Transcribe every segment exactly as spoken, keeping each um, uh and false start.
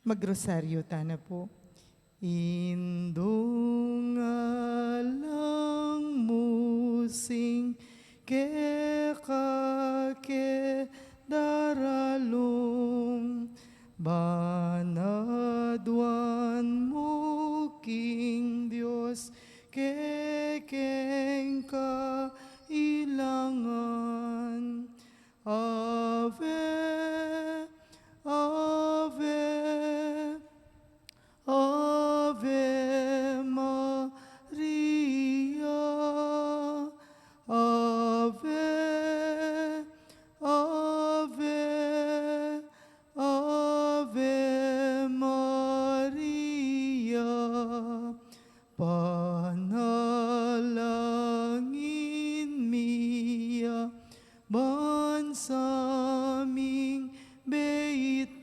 Magrosaryo tana pu. Indung alang musing keka ke daralung, ban aduan mu king Dios kekeng kailangan. Ave, Ave, Ave Maria. Ave, Ave, Ave Maria. Panalangin mi ya ban sa ming beitan,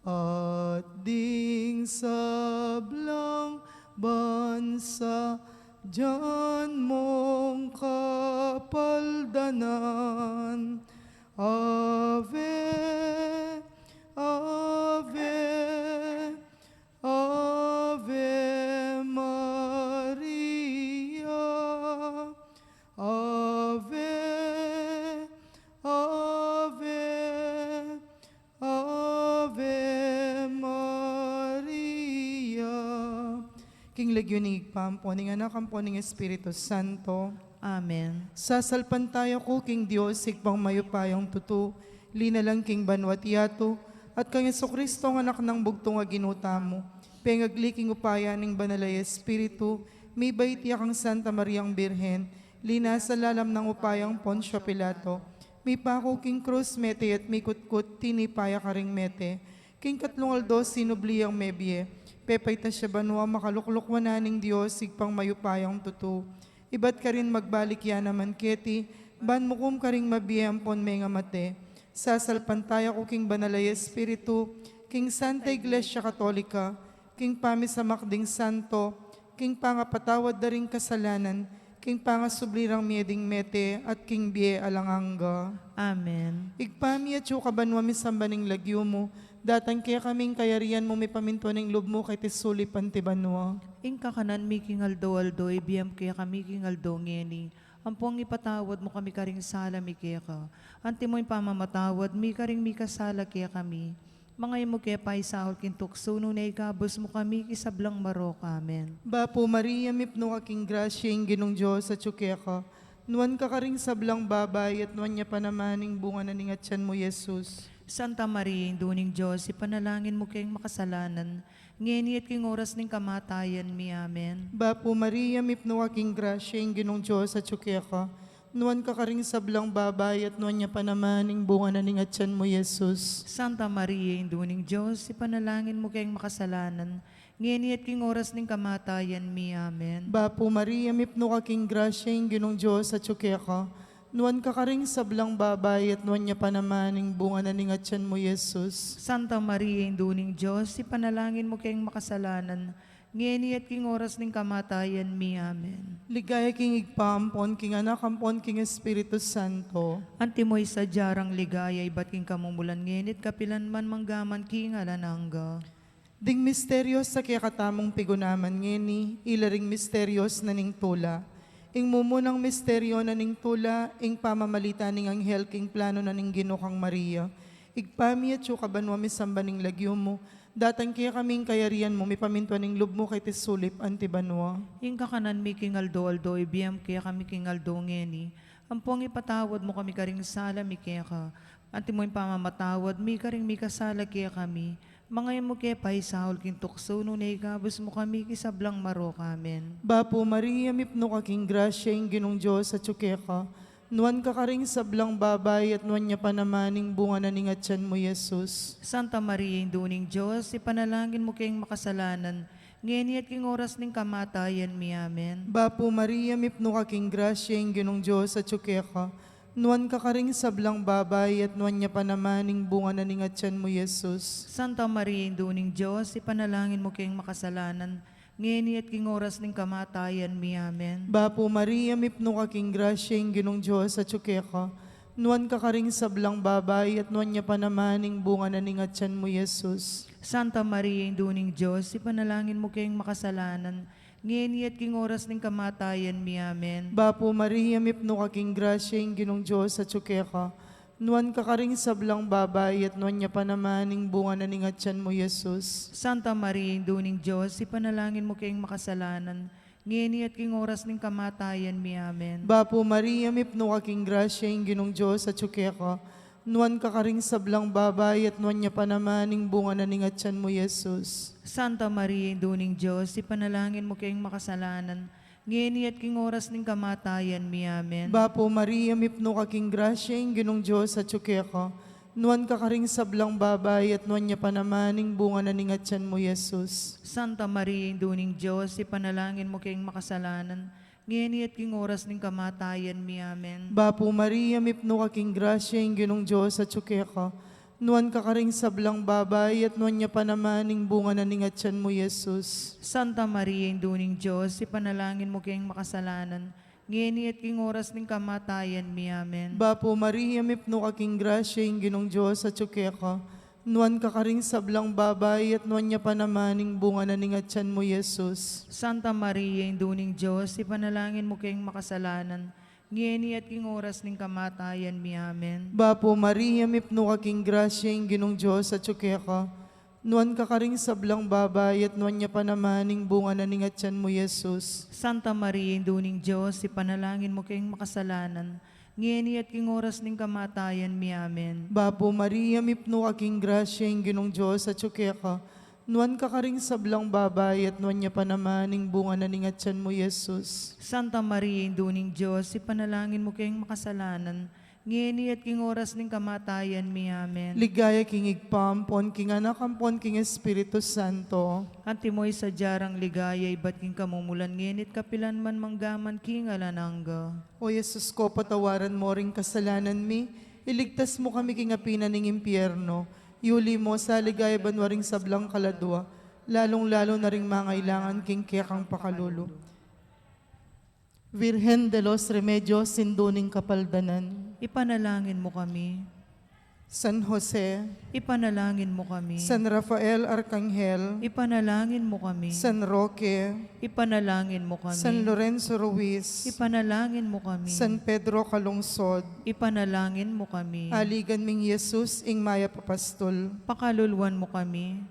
at ding sablang bansa dian mung kapaldanan. Ave, Ave, Ave Maria. Ave, Ave, Ave Maria. King lagyu ning Ibpa, ampo ning Anak, ampo ning Espiritu Santo. Amen. Sasalpantaya ku king Dios, Ibpang mayupayang tutu, linalang king banua't yatu, at kang Jesucristo, Anak nang bugtung a Ginu tamu, pengagli king upaya ning Banal a Espiritu, mibait ya kang Santa Mariang Birhen, linasa lalam nang upayang Poncio Pilato, mipaku king krus, mete at mikutkut, tinipa ya karing mete, king katlung aldo sinubli yang mebie, pepaitas ya banua, makalukluk wanan ning Dios, Ibpang mayupayang tutu. Ibat karin magbalik ya naman keti, ban mukum karing mabie ampon mengamate. Sasalpantaya ku king Banal a Espiritu, king Santa Iglesia Katolika, king pamisamak ding santo, king pangapatawad da ring kasalanan, king pangasubli rang mie ding mete, at king bie alang angga. Amen. Ibpa mi, atsu ka banua, misamban ing lagyu mu, datang kekami ing kayarian mu, mipamintuan ing lub mu keti sulip anti banua. Ing kakanan mi king aldo-aldo ibie mu kekami king aldo ngeni, ampong ipatawad mu kami karing sala mi keka, anti mo ing pamamatawad mi karing mikasala kekami. Manga e mu ke paisaul king tuksu, nune ikabus mu kami king sablang marok. Amen. Bapu Maria, mipnu ka king grasya, ing Ginung Dios atsu keka. Nuan ka karing sablang babai, at nuan ya pa naman ing bunga na ning atyan mu, Jesus. Santa Maria, Indu ning Dios, ipanalangin mu keng makasalanan, ngeni at king oras ning kamatayan mi. Amen. Bapu Maria, mipnu ka king grasya, ing Ginung Dios atsu keka. Nuan ka karing sablang babai, at nuan ya pa naman ing bunga na ning atyan mu, Jesus. Santa Maria, Indu ning Dios, ipanalangin mu keng makasalanan, ngeni at king oras ning kamatayan mi. Amen. Bapu Maria, mipnu ka king grasya, ing Ginung Dios atsu keka. Nuan ka karing sablang babai, at nuan ya pa naman ing bunga na ning atyan mu, Jesus. Santa Maria, Indu ning Dios, ipanalangin mu keng makasalanan, ngeni at king oras ning kamatayan mi. Amen. Ligaya king Ibpa, ampon king Anak, ampon king Espiritu Santo. Antimo ing sadya rang ligaya, ibat king kamumulan, ngeni at kapilan man, mangga man king alang angga. Ding misteryos a kekatamung pigunaman ngeni, ila ring misteryos na ning tula. Ing mumunang misteryo na ning tula, ing pamamalita ning anghel king planu na ning Ginu kang Maria. Ibpa mi, atsu ka banua, misamban ing lagyu mu, datang kekami ing kayarian mu, mipamintuan ing lub mu keti sulip anti banua. Ing kakanan mi king aldo-aldo, ibie mu kekami king aldo ngeni, ampong ipatawad mu kami karing sala mi keka, antimo ing pamamatawad mi karing mikasala kekami. Manga e mu ke paisaul king tuksu, nune ikabus mu kami king sablang marok. Amen. Bapu Maria, mipnu ka king grasya, ing Ginung Dios atsu keka. Nuan ka karing sablang babai, at nuan ya pa naman ing bunga na ning atyan mu, Jesus. Santa Maria, Indu ning Dios, ipanalangin mu keng makasalanan, ngeni at king oras ning kamatayan mi. Amen. Bapu Maria, mipnu ka king grasya, ing Ginung Dios atsu keka. Nuan ka karing sablang babai, at nuan ya pa naman ing bunga na ning atyan mu, Jesus. Santa Maria, Indu ning Dios, ipanalangin mu keng makasalanan, ngeni at king oras ning kamatayan mi. Amen. Bapu Maria, mipnu ka king grasya, ing Ginung Dios atsu keka. Nuan ka karing sablang babai, at nuan ya pa naman ing bunga na ning atyan mu, Jesus. Santa Maria, Indu ning Dios, ipanalangin mu keng makasalanan, ngeni at king oras ning kamatayan mi. Amen. Bapu Maria, mipnu ka king grasya, ing Ginung Dios atyu keka. Nuan ka karing sablang babai, at nuan ya pa naman ing bunga na ning atyan mu, Jesus. Santa Maria, Indu ning Dios, ipanalangin mu keng makasalanan, ngeni at king oras ning kamatayan mi. Amen. Bapu Maria, mipnu ka king grasya, ing Ginung Dios atyu keka. Nuan ka karing sablang babai, at nuan ya pa naman ing bunga na ning atyan mu, Jesus. Santa Maria, Indu ning Dios, ipanalangin mu keng makasalanan, ngeni at king oras ning kamatayan mi. Amen. Bapu Maria, mipnu ka king grasya, ing Ginung Dios atyu keka. Nuan ka karing sablang babai, at nuan ya pa naman ing bunga na ning atyan mu, Jesus. Santa Maria, Indu ning Dios, ipanalangin mu keng makasalanan, ngeni at king oras ning kamatayan mi. Amen. Bapu Maria, mipnu ka king grasya, ing Ginung Dios atyu keka. Nuan ka karing sablang babai, at nuan ya pa naman ing bunga na ning atyan mu, Jesus. Santa Maria, Indu ning Dios, ipanalangin mu keng makasalanan, ngeni at king oras ning kamatayan mi. Amen. Bapu Maria, mipnu ka king grasya, ing Ginung Dios atyu keka. Nuan ka karing sablang babai, at nuan ya pa naman ing bunga na ning atyan mu, Jesus. Santa Maria, Indu ning Dios, ipanalangin mu keng makasalanan, ngeni at king oras ning kamatayan mi. Amen. Bapu Maria, mipnu ka king grasya, ing Ginung Dios atyu keka. Nuan ka karing sablang babai, at nuan ya pa naman ing bunga na ning atyan mu, Jesus. Santa Maria, Indu ning Dios, ipanalangin mu keng makasalanan, ngeni at king oras ning kamatayan mi. Amen. Bapu Maria, mipnu ka king grasya, ing Ginung Dios atyu keka. Nuan ka karing sablang babai, at nuan ya pa naman ing bunga na ning atyan mu, Jesus. Santa Maria, Indu ning Dios, ipanalangin mu keng makasalanan, ngeni at king oras ning kamatayan mi. Amen. Ligaya king Ibpa, ampon king Anak, ampon king Espiritu Santo. Antimo ing sadya rang ligaya ibat king kamumulan, ngeni at kapilan man, mangga man king alang angga. O Jesus ko, patawaran mo ring kasalanan mi, iligtas mu kami king api na ning impyerno, iuli mu sa ligaya banua ring sablang kaladua, lalung-lalu na ring mangailangan king kekang pakalulu. Virgen de los Remedios, Indu ning Kapaldanan. Ipanalangin mu kami. San Jose. Ipanalangin mu kami. San Rafael Arkanghel. Ipanalangin mu kami. San Roque. Ipanalangin mu kami. San Lorenzo Ruiz. Ipanalangin mu kami. San Pedro Calungsod. Ipanalangin mu kami. Aligan ming Jesus, ing mayap a pastul. Pakaluluan mu kami.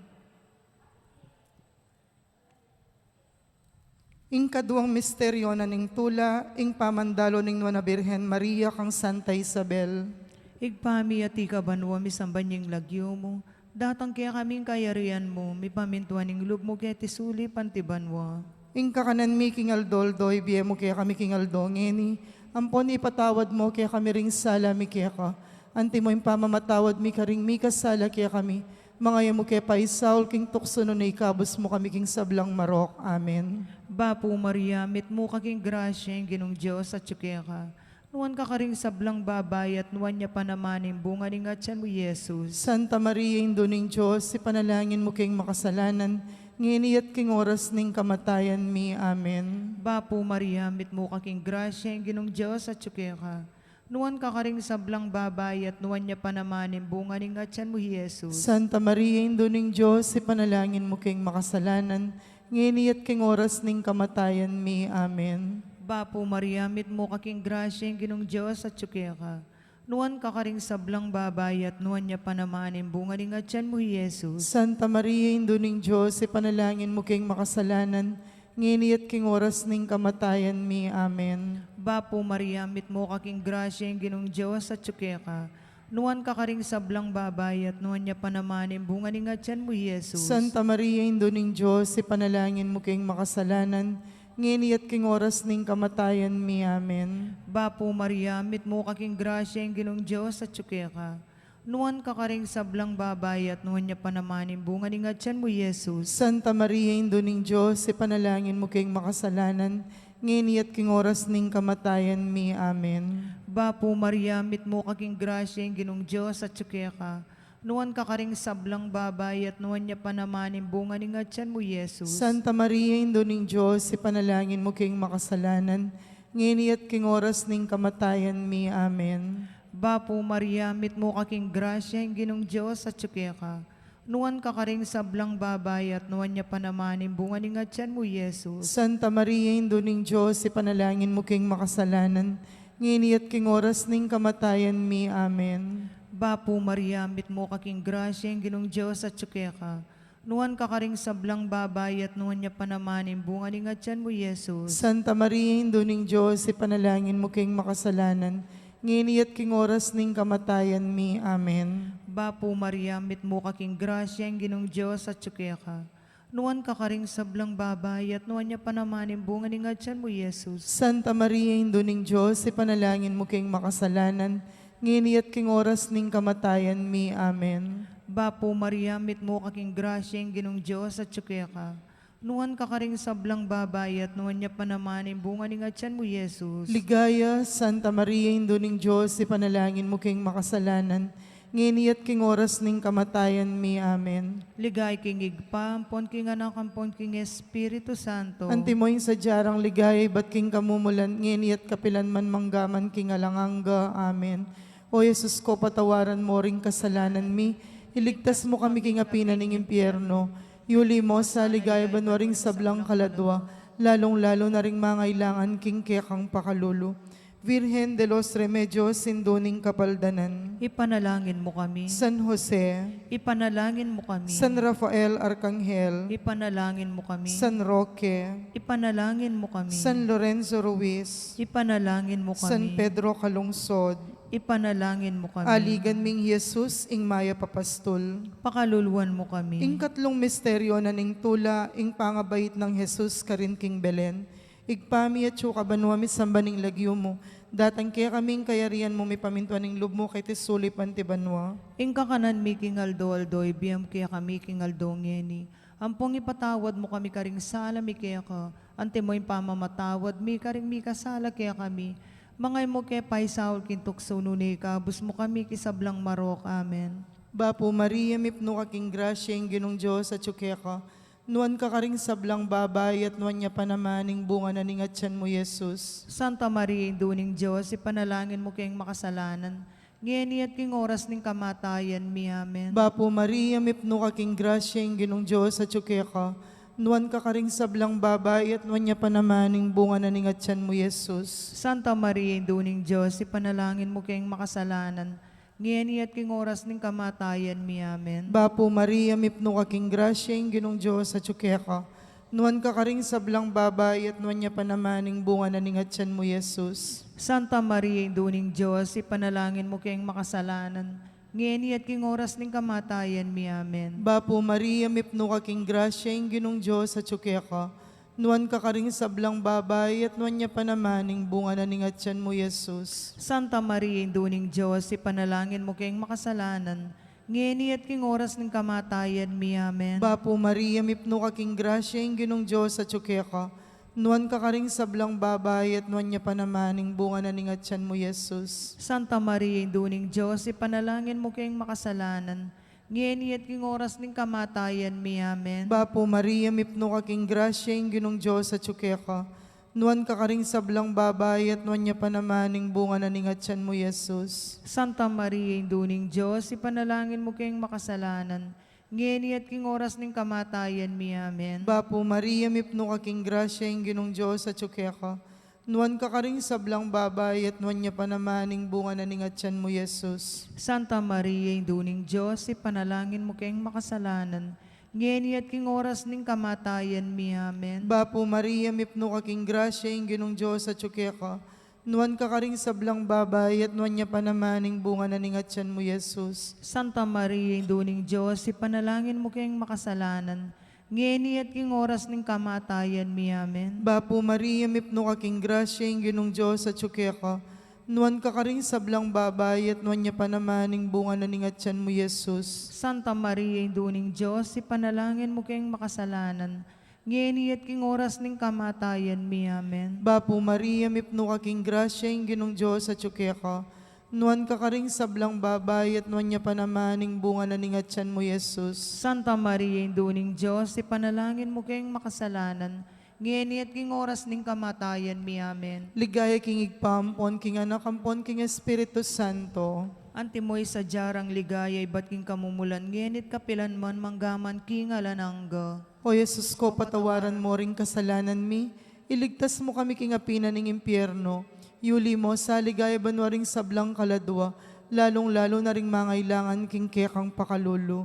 Ing kaduang misteryo na ning tula, ing pamandalu ning Nuan a Birhen Maria kang Santa Isabel. Ibpa mi, atiu ka banua, misamban ya ing lagyu mu, datang kekami ing kayarian mu, mipamintuan ing lub mu keti sulip anti banua. Ing kakanan mi king aldo-aldo ibie mu kekami king aldo ngeni, ampon ipatawad mu kekami ring sala mi keka, antimo ing pamamatawad mi karing mikasala kekami, manga e mu ke paisaul king tuksu, nune ikabus mu kami king sablang marok. Amen. Bapu Maria, mitmu ka king grasya, ing Ginung Dios atyu keka. Nuan ka karing sablang babai, at nuan ya pa naman ing bunga ning atyan mu, Jesus. Santa Maria, Indu ning Dios, ipanalangin mu keng makasalanan, ngeni at king oras ning kamatayan mi. Amen. Bapu Maria, mitmu ka king grasya, ing Ginung Dios atyu keka. Nuan ka karing sablang babai, at nuan ya pa naman ing bunga ning atyan mu, Jesus. Santa Maria, Indu ning Dios, ipanalangin mu keng makasalanan, ngeni at king oras ning kamatayan mi. Amen. Bapu Maria, mitmu ka king grasya, ing Ginung Dios atyu keka. Nuan ka karing sablang babai, at nuan ya pa naman ing bunga ning atyan mu, Jesus. Santa Maria, Indu ning Dios, ipanalangin mu keng makasalanan, ngeni at king oras ning kamatayan mi. Amen. Bapu Maria, mitmu ka king grasya, ing Ginung Dios atyu keka. Nuan ka karing sablang babai, at nuan ya pa naman ing bunga ning atyan mu, Jesus. Santa Maria, Indu ning Dios, ipanalangin mu keng makasalanan, ngeni at king oras ning kamatayan mi. Amen. Bapu Maria, mitmu ka king grasya, ing Ginung Dios atyu keka. Nuan ka karing sablang babai, at nuan ya pa naman ing bunga ning atyan mu, Jesus. Santa Maria, Indu ning Dios, ipanalangin mu keng makasalanan, ngeni at king oras ning kamatayan mi. Amen. Bapu Maria, mitmu ka king grasya, ing Ginung Dios atyu keka. Nuan ka karing sablang babai, at nuan ya pa naman ing bunga ning atyan mu, Jesus. Santa Maria, Indu ning Dios, ipanalangin mu keng makasalanan, ngeni at king oras ning kamatayan mi. Amen. Bapu Maria, mitmu ka king grasya, ing Ginung Dios atyu keka. Nuan ka karing sablang babai, at nuan ya pa naman ing bunga ning atyan mu, Jesus. Santa Maria, Indu ning Dios, ipanalangin mu keng makasalanan, ngeni at king oras ning kamatayan mi. Amen. Bapu Maria, mitmu ka king grasya, ing Ginung Dios atyu keka. Nuan ka karing sablang babai, at nuan ya pa naman ing bunga ning atyan mu, Jesus. Santa Maria, Indu ning Dios, ipanalangin mu keng makasalanan, ngeni at king oras ning kamatayan mi. Amen. Bapu Maria, mitmu ka king grasya, ing Ginung Dios atyu keka. Nuan ka karing sablang babai, at nuan ya pa naman ing bunga ning atyan mu, Jesus. Santa Maria, Indu ning Dios, ipanalangin mu keng makasalanan, ngeni at king oras ning kamatayan mi. Amen. Bapu Maria, mitmu ka king grasya, ing Ginung Dios atyu keka. Nuan ka karing sablang babai, at nuan ya pa naman ing bunga ning atyan mu, Jesus. Ligaya, Santa Maria, Indu ning Dios, ipanalangin mu keng makasalanan, ngeni at king oras ning kamatayan mi. Amen. Ligaya king Ibpa, ampon king Anak, ampon king Espiritu Santo. Antimo ing sadya rang ligaya ibat king kamumulan, ngeni at kapilan man, mangga man king alang angga. Amen. O Jesus ko, patawaran mu ring kasalanan mi, iligtas mu kami king api na ning impyerno, yuli mu sa ligaya banua ring sablang kaladua, lalung-lalu na ring mangailangan king kekang pakalulu. Virgen de los Remedios, Indu ning Kapaldanan. Ipanalangin mu kami. San Jose. Ipanalangin mu kami. San Rafael Arkanghel. Ipanalangin mu kami. San Roque. Ipanalangin mu kami. San Lorenzo Ruiz. Ipanalangin mu kami. San Pedro Calungsod. Ipanalangin mu kami. Aligan ming Jesus, ing mayap a pastul. Pakaluluan mu kami. Ing katlung misteryo na ning tula, ing pangabait nang Jesus karin king Belen. Ibpa mi, atsu ka banua, misamban ing lagyu mu, datang kekami ing kayarian mu, mipamintuan ing lub mu keti sulip anti banua. Ing kakanan mi king aldo-aldo, ibie mu kekami king aldo ngeni. Ampon ipatawad mu kami karing sala mi keka, antimo ing pamamatawad mi karing mikasala kekami. Manga e mu ke paisaul king tuksu, nune ikabus mu kami king sablang marok. Amen. Bapu Maria, mipnu ka king grasya, ing Ginung Dios atsu keka. Nuan ka karing sablang babai, at nuan ya pa naman ing bunga na ning atyan mu, Jesus. Santa Maria, Indu ning Dios, ipanalangin mu keng makasalanan, ngeni at king oras ning kamatayan mi. Amen. Bapu Maria, mipnu ka king grasya, ing Ginung Dios atsu keka. Nuan ka karing sablang babai, at nuan ya pa naman ing bunga na ning atyan mu, Jesus. Santa Maria, Indu ning Dios, ipanalangin mu keng makasalanan, ngeni at king oras ning kamatayan mi. Amen. Bapu Maria, mipnu ka king grasya, ing Ginung Dios atsu keka. Nuan ka karing sablang babai, at nuan ya pa naman ing bunga na ning atyan mu, Jesus. Santa Maria, Indu ning Dios, ipanalangin mu keng makasalanan, ngeni at king oras ning kamatayan mi. Amen. Bapu Maria, mipnu ka king grasya, ing Ginung Dios atsu keka. Nuan ka karing sablang babai, at nuan ya pa naman ing bunga na ning atyan mu, Jesus. Santa Maria, Indu ning Dios, ipanalangin mu keng makasalanan, ngeni at king oras ning kamatayan mi. Amen. Bapu Maria, mipnu ka king grasya, ing Ginung Dios atsu keka. Nuan ka karing sablang babai, at nuan ya pa naman ing bunga na ning atyan mu, Jesus. Santa Maria, Indu ning Dios, ipanalangin mu keng makasalanan, ngeni at king oras ning kamatayan mi. Amen. Bapu Maria, mipnu ka king grasya, ing Ginung Dios atsu keka. Nuan ka karing sablang babai, at nuan ya pa naman ing bunga na ning atyan mu, Jesus. Santa Maria, Indu ning Dios, ipanalangin mu keng makasalanan, ngeni at king oras ning kamatayan mi. Amen. Bapu Maria, mipnu ka king grasya, ing Ginung Dios atsu keka. Nuan ka karing sablang babai, at nuan ya pa naman ing bunga na ning atyan mu, Jesus. Santa Maria, Indu ning Dios, ipanalangin mu keng makasalanan, ngeni at king oras ning kamatayan mi. Amen. Bapu Maria, mipnu ka king grasya, ing Ginung Dios atsu keka. Nuan ka karing sablang babai, at nuan ya pa naman ing bunga na ning atyan mu, Jesus. Santa Maria, Indu ning Dios, ipanalangin mu keng makasalanan, ngeni at king oras ning kamatayan mi. Amen. Bapu Maria, mipnu ka king grasya, ing Ginung Dios atsu keka. Nuan ka karing sablang babai, at nuan ya pa naman ing bunga na ning atyan mu, Jesus. Santa Maria, Indu ning Dios, ipanalangin mu keng makasalanan, ngeni at king oras ning kamatayan mi. Amen. Bapu Maria, mipnu ka king grasya, ing Ginung Dios atsu keka. Nuan ka karing sablang babai, at nuan ya pa naman ing bunga na ning atyan mu, Jesus. Santa Maria, Indu ning Dios, ipanalangin mu keng makasalanan, ngeni at king oras ning kamatayan mi. Amen. Ligaya king Ibpa, ampon king Anak, ampon king Espiritu Santo. Antimo ing sadya rang ligaya ibat king kamumulan, ngeni at kapilan man, manggaman king alang angga. O Jesus ko, patawaran mo ring kasalanan mi, iligtas mo kami king api na ning impyerno, yuli mo sa ligaya banua ring sablang kaladua, lalung-lalu na ring mangailangan king kekang pakalulu.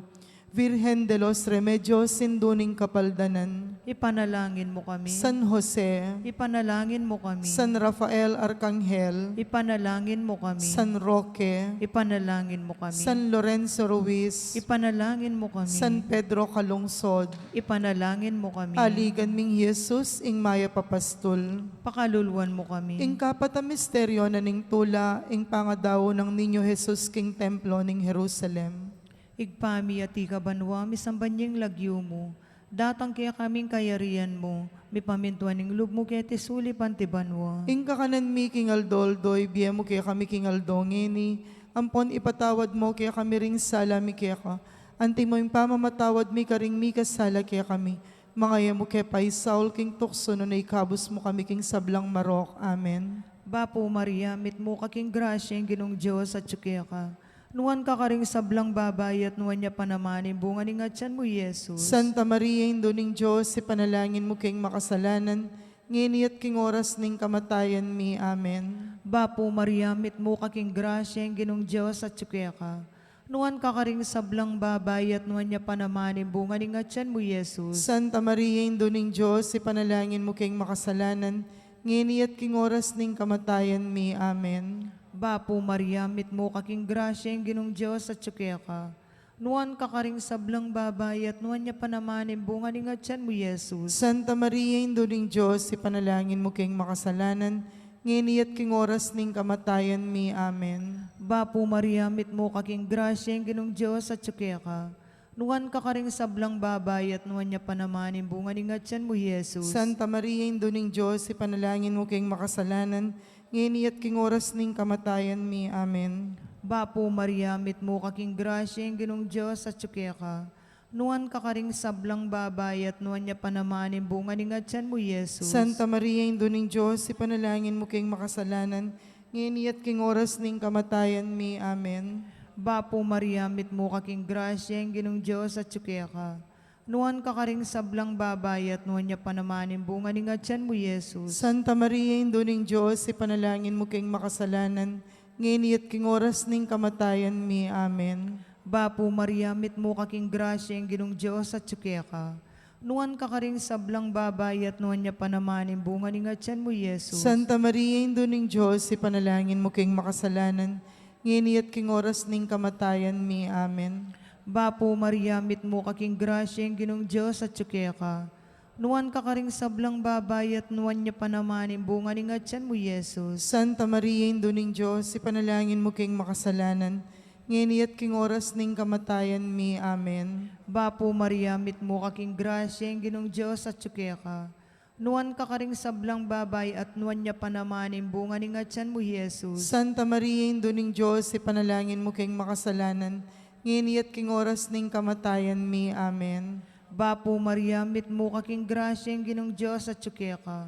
Virgen de los Remedios, Indu ning Kapaldanan. Ipanalangin mo kami. San Jose. Ipanalangin mo kami. San Rafael Arkanghel. Ipanalangin mo kami. San Roque. Ipanalangin mo kami. San Lorenzo Ruiz. Ipanalangin mo kami. San Pedro Calungsod. Ipanalangin mo kami. Aligan ming Jesus, ing mayap a pastul. Pakaluluan mo kami. Ing kapat a misteryo na ning tula, ing pangadaun nang Niño Jesus king templo ning Jerusalem. Ibpa mi, atiu ka banua, misamban ya ing lagyu mu. Datang kekami ing kayarian mu. Mipamintuan ing lub mu keti sulip anti banua. Ing kakanan mi king aldo-aldo, ibie mu kekami king aldo ngeni, ampon ipatawad mu kekami ring sala mi keka, anti mo ing pamamatawad mi karing mikasala kekami. Manga e mu ke paisaul king tuksu, nune ikabus mu kami king sablang marok. Amen. Bapu Maria, mitmu ka king grasya, ing Ginung Dios atyu keka. Nuan ka karing sablang babai, at nuan ya pa naman ing bunga ning atyan mu, Jesus. Santa Maria, Indu ning Dios, ipanalangin mu keng makasalanan, ngeni at king oras ning kamatayan mi. Amen. Bapu Maria, mitmu ka king grasya, ing Ginung Dios atyu keka. Nuan ka karing sablang babai, at nuan ya pa naman ing bunga ning atyan mu, Jesus. Santa Maria, Indu ning Dios, ipanalangin mu keng makasalanan, ngeni at king oras ning kamatayan mi. Amen. Bapu Maria, mitmu ka king grasya, ing Ginung Dios atyu keka. Nuan ka karing sablang babai, at nuan ya pa naman ing bunga ning atyan mu, Jesus. Santa Maria, Indu ning Dios, ipanalangin mu keng makasalanan, ngeni at king oras ning kamatayan mi. Amen. Bapu Maria, mitmu ka king grasya, ing Ginung Dios atyu keka. Nuan ka karing sablang babai, at nuan ya pa naman ing bunga ning atyan mu, Jesus. Santa Maria, Indu ning Dios, ipanalangin mu keng makasalanan, ngeni at king oras ning kamatayan mi. Amen. Bapu Maria, mitmu ka king grasya, ing Ginung Dios atyu keka. Nuan ka karing sablang babai, at nuan ya pa naman ing bunga ning atyan mu, Jesus. Santa Maria, Indu ning Dios, ipanalangin mu keng makasalanan, ngeni at king oras ning kamatayan mi. Amen. Bapu Maria, mitmu ka king grasya, ing Ginung Dios atyu keka. Nuan ka karing sablang babai, at nuan ya pa naman ing bunga ning atyan mu, Jesus. Santa Maria, Indu ning Dios, ipanalangin mu keng makasalanan, ngeni at king oras ning kamatayan mi. Amen. Bapu Maria, mitmu ka king grasya, ing Ginung Dios atyu keka. Nuan ka karing sablang babai, at nuan ya pa naman ing bunga ning atyan mu, Jesus. Santa Maria, Indu ning Dios, ipanalangin mu keng makasalanan, ngeni at king oras ning kamatayan mi. Amen. Bapu Maria, mitmu ka king grasya, ing Ginung Dios atyu keka. Nuan ka karing sablang babai, at nuan ya pa naman ing bunga ning atyan mu, Jesus. Santa Maria, Indu ning Dios, ipanalangin mu keng makasalanan, ngeni at king oras ning kamatayan mi. Amen. Bapu Maria, mitmu ka king grasya, ing Ginung Dios atyu keka. Nuan ka karing sablang babai, at nuan ya pa naman ing bunga ning atyan mu, Jesus. Santa Maria, Indu ning Dios, ipanalangin mu keng makasalanan, ngeni at king oras ning kamatayan mi. Amen. Bapu Maria, mitmu ka king grasya, ing Ginung Dios atyu keka.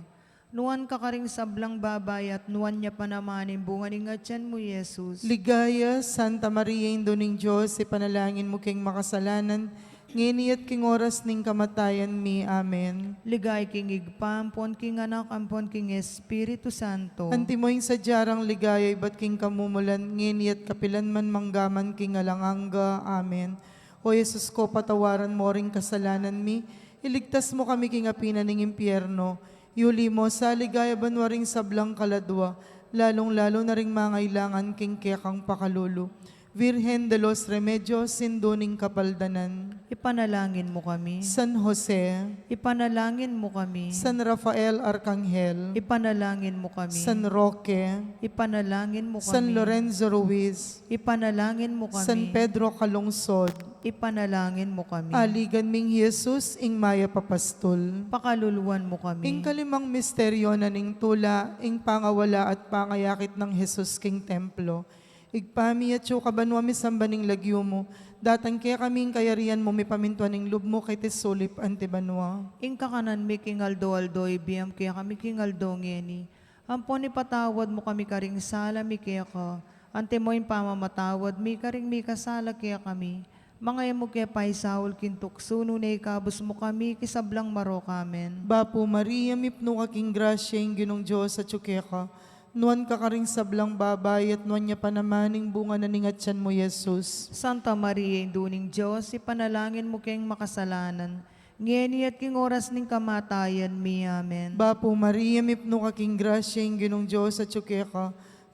Nuan ka karing sablang babai, at nuan ya pa naman ing bunga ning atyan mu, Jesus. Ligaya, Santa Maria, Indu ning Dios, ipanalangin mu keng makasalanan, ngeni at king oras ning kamatayan mi. Amen. Ligaya king Ibpa, ampon king Anak, ampon king Espiritu Santo. Antimo ing sadya rang ligaya ibat king kamumulan, ngeni at kapilan man, manggaman king alang angga. Amen. O Jesus ko, patawaran mo ring kasalanan mi, iligtas mo kami king api na ning impyerno, yuli mo sa ligaya banua ring sablang kaladua, lalung-lalu na ring mangailangan king kekang pakalulu. Virgen de los Remedios, Indu ning Kapaldanan. Ipanalangin mo kami. San Jose. Ipanalangin mo kami. San Rafael Arkanghel. Ipanalangin mo kami. San Roque. Ipanalangin mo kami. San Lorenzo Ruiz. Ipanalangin mo kami. San Pedro Calungsod. Ipanalangin mo kami. Aligan ming Jesus, ing mayap a pastul. Pakaluluan mo kami. Ing kalimang misteryo na ning tula, ing pangawala at pangayakit nang Jesus king templo. Ibpa mi, atsu ka banua, misamban ing lagyu mu, datang kekami ing kayarian mu, mipamintuan ing lub mu keti sulip anti banua. Ing kakanan mi king aldo-aldo, ibie mu kekami king aldo ngeni. Ampon ipatawad mu kami karing sala mi keka, antimo ing pamamatawad mi karing mikasala kekami. Manga e mu ke paisaul king tuksu, nune ikabus mu kami king sablang marok. Amen. Bapu Maria, mipnu ka king grasya, ing Ginung Dios atsu keka. Nuan ka karing sablang babai, at nuan ya pa naman ing bunga na ning atyan mu, Jesus. Santa Maria, Indu ning Dios, ipanalangin mu keng makasalanan, ngeni at king oras ning kamatayan mi. Amen. Bapu Maria, mipnu ka king grasya, ing Ginung Dios atsu keka.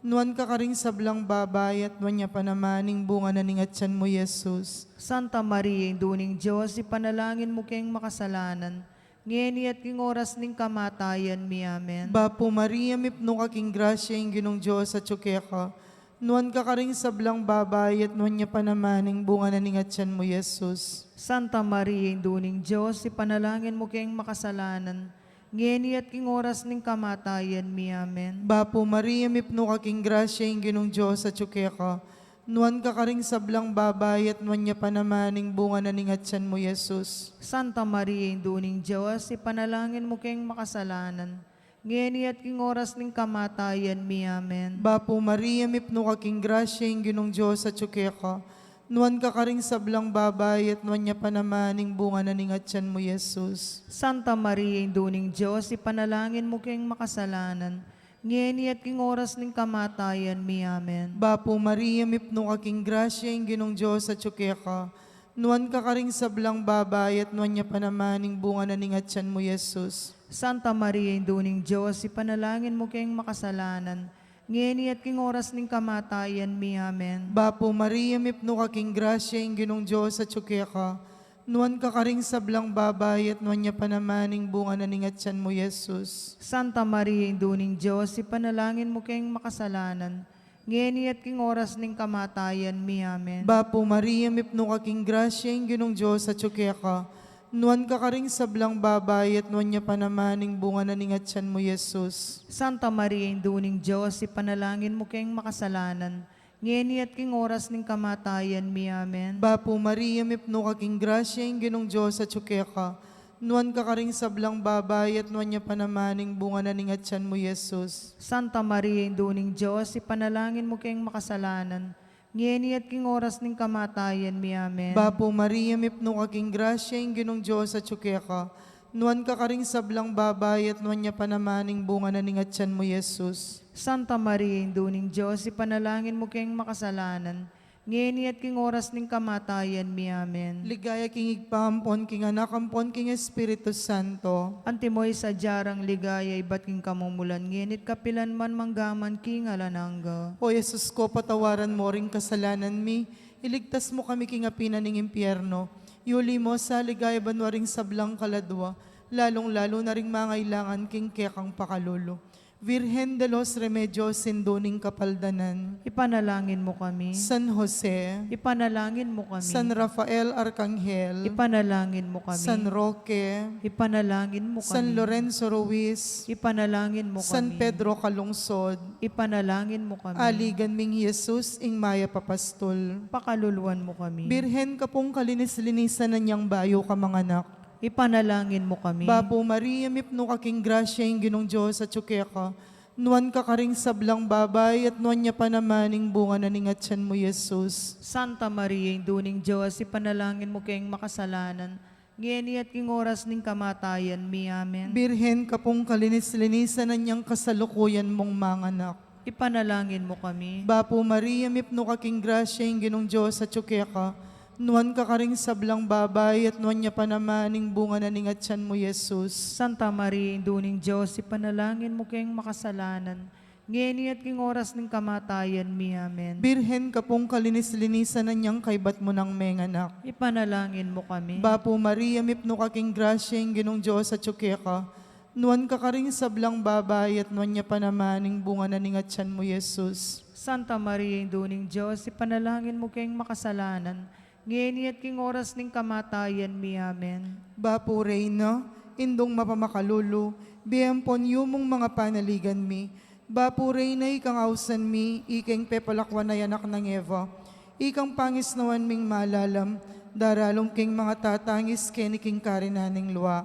Nuan ka karing sablang babai, at nuan ya pa naman ing bunga na ning atyan mu, Jesus. Santa Maria, Indu ning Dios, ipanalangin mu keng makasalanan, ngeni at king oras ning kamatayan mi. Amen. Bapu Maria, mipnu ka king grasya, ing Ginung Dios atsu keka. Nuan ka karing sablang babai, at nuan ya pa naman ing bunga na ning atyan mu, Jesus. Santa Maria, Indu ning Dios, ipanalangin mu keng makasalanan, ngeni at king oras ning kamatayan mi. Amen. Bapu Maria, mipnu ka king grasya, ing Ginung Dios atsu keka. Nuan ka karing sablang babai, at nuan ya pa naman ing bunga na ning atyan mu, Jesus. Santa Maria, Indu ning Dios, ipanalangin mu keng makasalanan, ngeni at king oras ning kamatayan mi. Amen. Bapu Maria, mipnu ka king grasya, ing Ginung Dios atsu keka. Nuan ka karing sablang babai, at nuan ya pa naman ing bunga na ning atyan mu, Jesus. Santa Maria, Indu ning Dios, ipanalangin mu keng makasalanan, ngeni at king oras ning kamatayan mi. Amen. Bapu Maria, mipnu ka king grasya, ing Ginung Dios atsu keka. Nuan ka karing sablang babai, at nuan ya pa naman ing bunga na ning atyan mu, Jesus. Santa Maria, Indu ning Dios, ipanalangin mu keng makasalanan, ngeni at king oras ning kamatayan mi. Amen. Bapu Maria, mipnu ka king grasya, ing Ginung Dios atsu keka. Nuan ka karing sablang babai, at nuan ya pa naman ing bunga na ning atyan mu, Jesus. Santa Maria, Indu ning Dios, ipanalangin mu keng makasalanan, ngeni at king oras ning kamatayan mi. Amen. Bapu Maria, mipnu ka king grasya, ing Ginung Dios atsu keka. Nuan ka karing sablang babai, at nuan ya pa naman ing bunga na ning atyan mu, Jesus. Santa Maria, Indu ning Dios, ipanalangin mu keng makasalanan, ngeni at king oras ning kamatayan mi. Amen. Bapu Maria, mipnu ka king grasya, ing Ginung Dios atsu keka. Nuan ka karing sablang babai, at nuan ya pa naman ing bunga na ning atyan mu, Jesus. Santa Maria, Indu ning Dios, ipanalangin mu keng makasalanan, ngeni at king oras ning kamatayan mi. Amen. Bapu Maria, mipnu ka king grasya, ing Ginung Dios atsu keka. Nuan ka karing sablang babai, at nuan ya pa naman ing bunga na ning atyan mu, Jesus. Santa Maria, Indu ning Dios, ipanalangin mu keng makasalanan, ngeni at king oras ning kamatayan mi. Amen. Ligaya king Ibpa, ampon king Anak, ampon king Espiritu Santo. Antimo ing sadya rang ligaya ibat king kamumulan, ngeni at kapilan man, mangga man king alang angga. O Jesus ko, patawaran mo ring kasalanan mi, iligtas mo kami king api na ning impyerno, iuli mo sa ligaya banua ring sablang kaladua, lalung-lalu na ring mangailangan king kekang pakalulu. Virgen de los Remedios, Indu ning Kapaldanan. Ipanalangin mu kami. San Jose. Ipanalangin mu kami. San Rafael Arkanghel. Ipanalangin mu kami. San Roque. Ipanalangin mu kami. San Lorenzo Ruiz. Ipanalangin mu kami. San Pedro Calungsod. Ipanalangin mu kami. Aligan ming Jesus, ing mayap a pastul. Pakaluluan mu kami. Birhen ka pung kalinis-linisan na niang bayu kang manganak. Ipanalangin mu kami. Bapu Maria, mipnu ka king grasya, ing Ginung Dios atyu keka. Nuan ka karing sablang babai, at nuan ya pa naman ing bunga na ning atyan mu, Jesus. Santa Maria, Indu ning Dios, ipanalangin mu keng makasalanan, ngeni at king oras ning kamatayan mi. Amen. Birhen ka pung kalinis-linisan na niang kasalukuyan mung manganak. Ipanalangin mu kami. Bapu Maria, mipnu ka king grasya, ing Ginung Dios atyu keka. Nuan ka karing sablang babai, at nuan ya pa naman ing bunga na ning atyan mu, Jesus. Santa Maria, Indu ning Dios, ipanalangin mu keng makasalanan, ngeni at king oras ning kamatayan mi. Amen. Birhen ka pung kalinis-linisan na niang kaybat mu nang menganak. Ipanalangin mu kami. Bapu Maria, mipnu ka king grasya, ing Ginung Dios atyu keka. Nuan ka karing sablang babai, at nuan ya pa naman ing bunga na ning atyan mu, Jesus. Santa Maria, Indu ning Dios, ipanalangin mu keng makasalanan, ngeni at king oras ning kamatayan mi. Amen. Bapu Reyna, Indung mapamakalulu, bie ampon yumung mga panaligan mi, Bapu Reyna, ikang ausan mi, ikeng pepalakwan a anak nang Eva, ikang pangisnawan ming malalam, daralung king mangatatangis keni king karinan ning lua.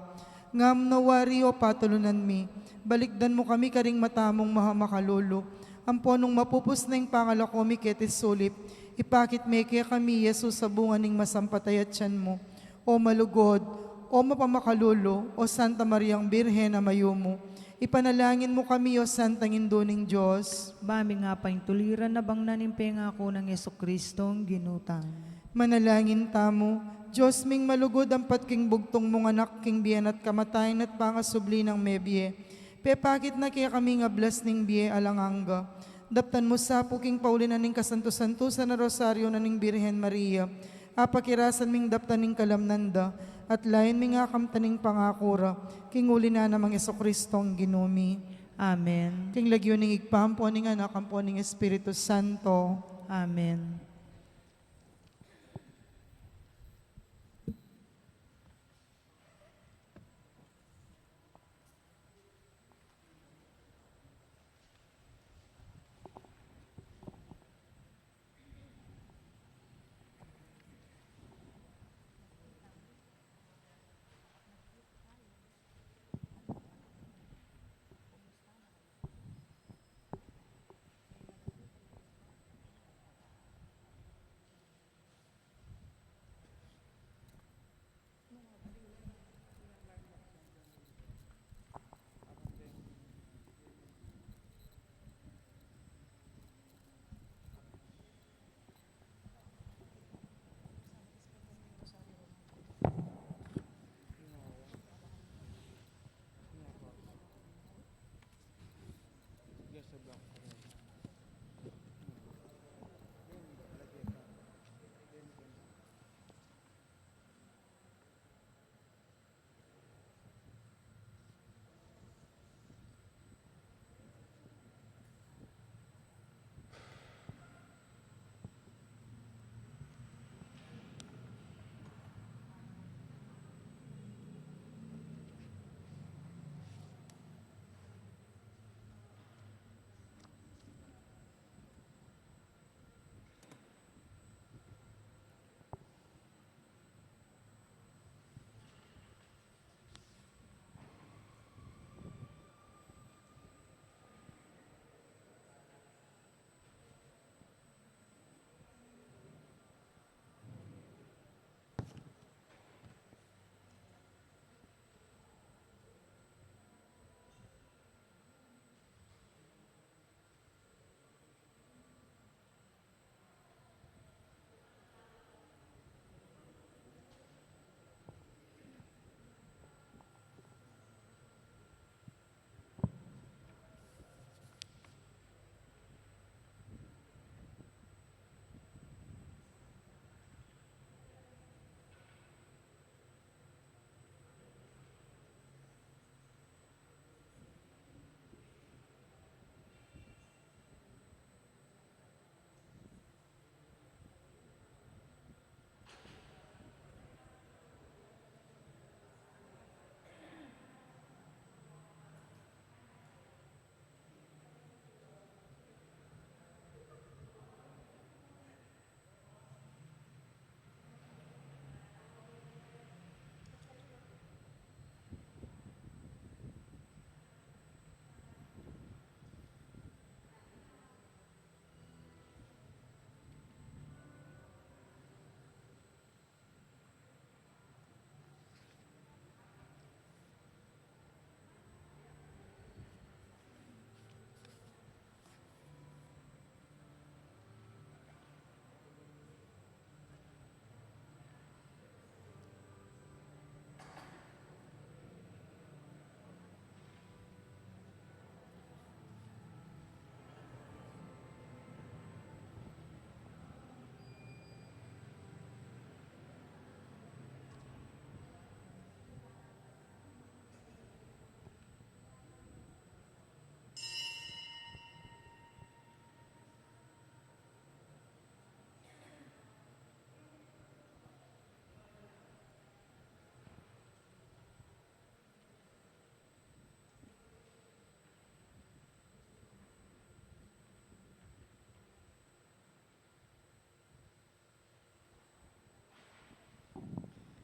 Ngam no wari, o patulunan mi, balikdan mu kami karing mata mung mahamakalulu, ampo nung mapupus na ing pangalako mi keti sulip, ipakit me kekami i Jesus a bunga ning masampat a atian mu. O malugud, o mapamakalulu, o Santa Mariang Birhen a mayumu, ipanalangin mu kami, o Santang Indu ning Dios. Ba ming apaintuliran a bangnan ing pengaku nang Jesucristong Ginu tamu. Manalangin tamu. Dios ming malugud, ampat king bugtung mung Anak, king bie na at kamatayan at pangasubli nang mebie, pepakit na kekami ing ablas ning bie alang angga. Daptan mu sa pu king paulinan ning kasantu-santusan a Rosario na ning Birhen Maria, apakirasan ming daptan ing kalamnan da, at lain ming akamtan ing pangaku ra, king uli na nang Jesucristong Ginu mi. Amen. King lagyu ning Ibpa, ampo ning Anak, ampo ning Espiritu Santo. Amen.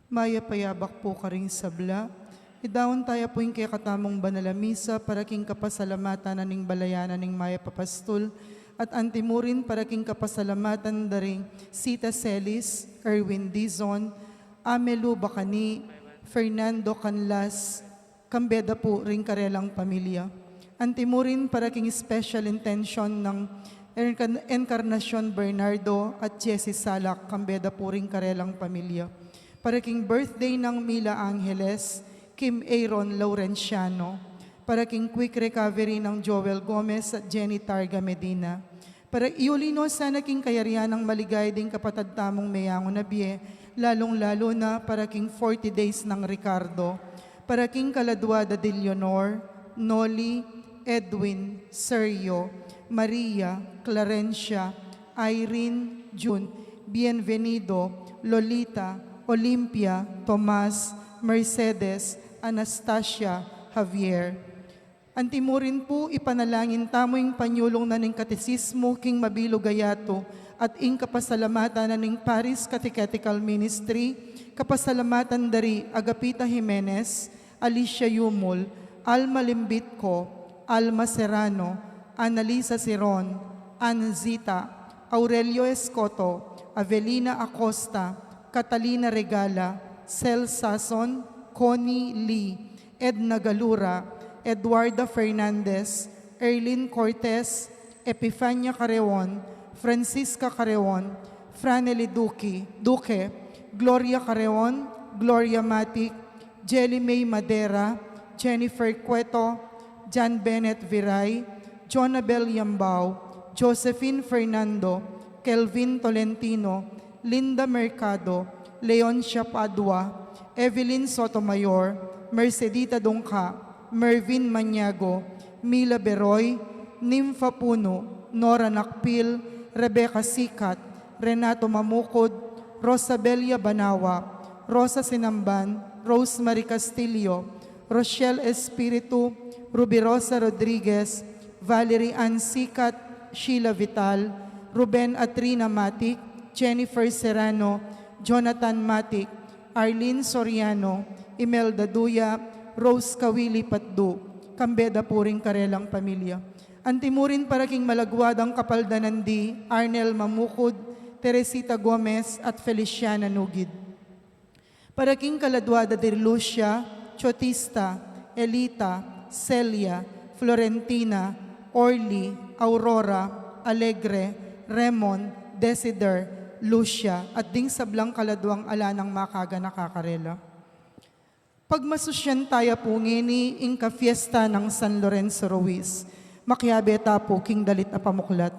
Mayap a yabak pu karing sabla. Idaun taya pu ing kekatamung banal a misa para king kapasalamatan na ning balayan na ning mayap a pastul, at antimurin para king kapasalamatan da ring Sita Celis, Erwin Dizon, Amelu Bacani, Fernando Canlas, kambe da pu ring karelang pamilya. Antimurin para king special intention nang Encarn-, Encarnacion Bernardo at Jessie Salak, kambe da pu ring karelang pamilya. Para king birthday nang Mila Angeles, Kim Aaron Laurenciano. Para king quick recovery nang Joel Gomez at Jenny Targa Medina. Para iuli no sana king kayarian nang maligaya ding kapatad tamung meyangu na bie, lalung-lalu na para king forty days nang Ricardo. Para king kaladua da di Leonor, Noli, Edwin, Sergio, Maria, Clarencia, Irene, June, Bienvenido, Lolita, Olympia, Tomas, Mercedes, Anastasia, Javier. Antimurin pu, ipanalangin tamu ing panyulung na ning Katesismo king mabilug a yatu at ing kapasalamatan na ning Parish Catechetical Ministry, kapasalamatan da ri Agapita Jimenez, Alicia Yumul, Alma Limbitco, Alma Serrano, Annalisa Siron, Ann Zita, Aurelio Escoto, Avelina Acosta, Catalina Regala, Cel Sason, Connie Lee, Edna Galura, Eduarda Fernandez, Erlin Cortez, Epifania Careon, Francisca Careon, Franely Duque, Duque, Gloria Careon, Gloria Matic, Jelly May Madera, Jennifer Cueto, John Bennett Viray, Jonabel Yambao, Josephine Fernando, Kelvin Tolentino, Linda Mercado, Leoncia Padua, Evelyn Sotomayor, Mercedita Dungca, Mervin Maniago, Mila Beroy, Nympha Puno, Nora Nakpil, Rebecca Sikat, Renato Mamukud, Rosabelia Banawa, Rosa Sinamban, Rosemary Castillo, Rochelle Espiritu, Rubirosa Rodriguez, Valerie Ann Sikat, Sheila Vital, Ruben Atrina Matic, Jennifer Serrano, Jonathan Matic, Arlene Soriano, Imelda Duya, Rose Kawili Patdu, kambe da pu ring karelang pamilya. Antimurin para king malagwa dang kapaldanan di Arnel Mamukud, Teresita Gomez, at Feliciana Nugid. Para king kaladwa da dir Lucia, Chotista, Elita, Celia, Florentina, Orly, Aurora, Alegre, Raymond, Desider, Lucia, at ding sablang kaladwang ala nang makaganaka karela. Pagmasusyan taya pu ngeni ing kafiesta nang San Lorenzo Ruiz. Makiabe ta pu king dalit a pamuklat.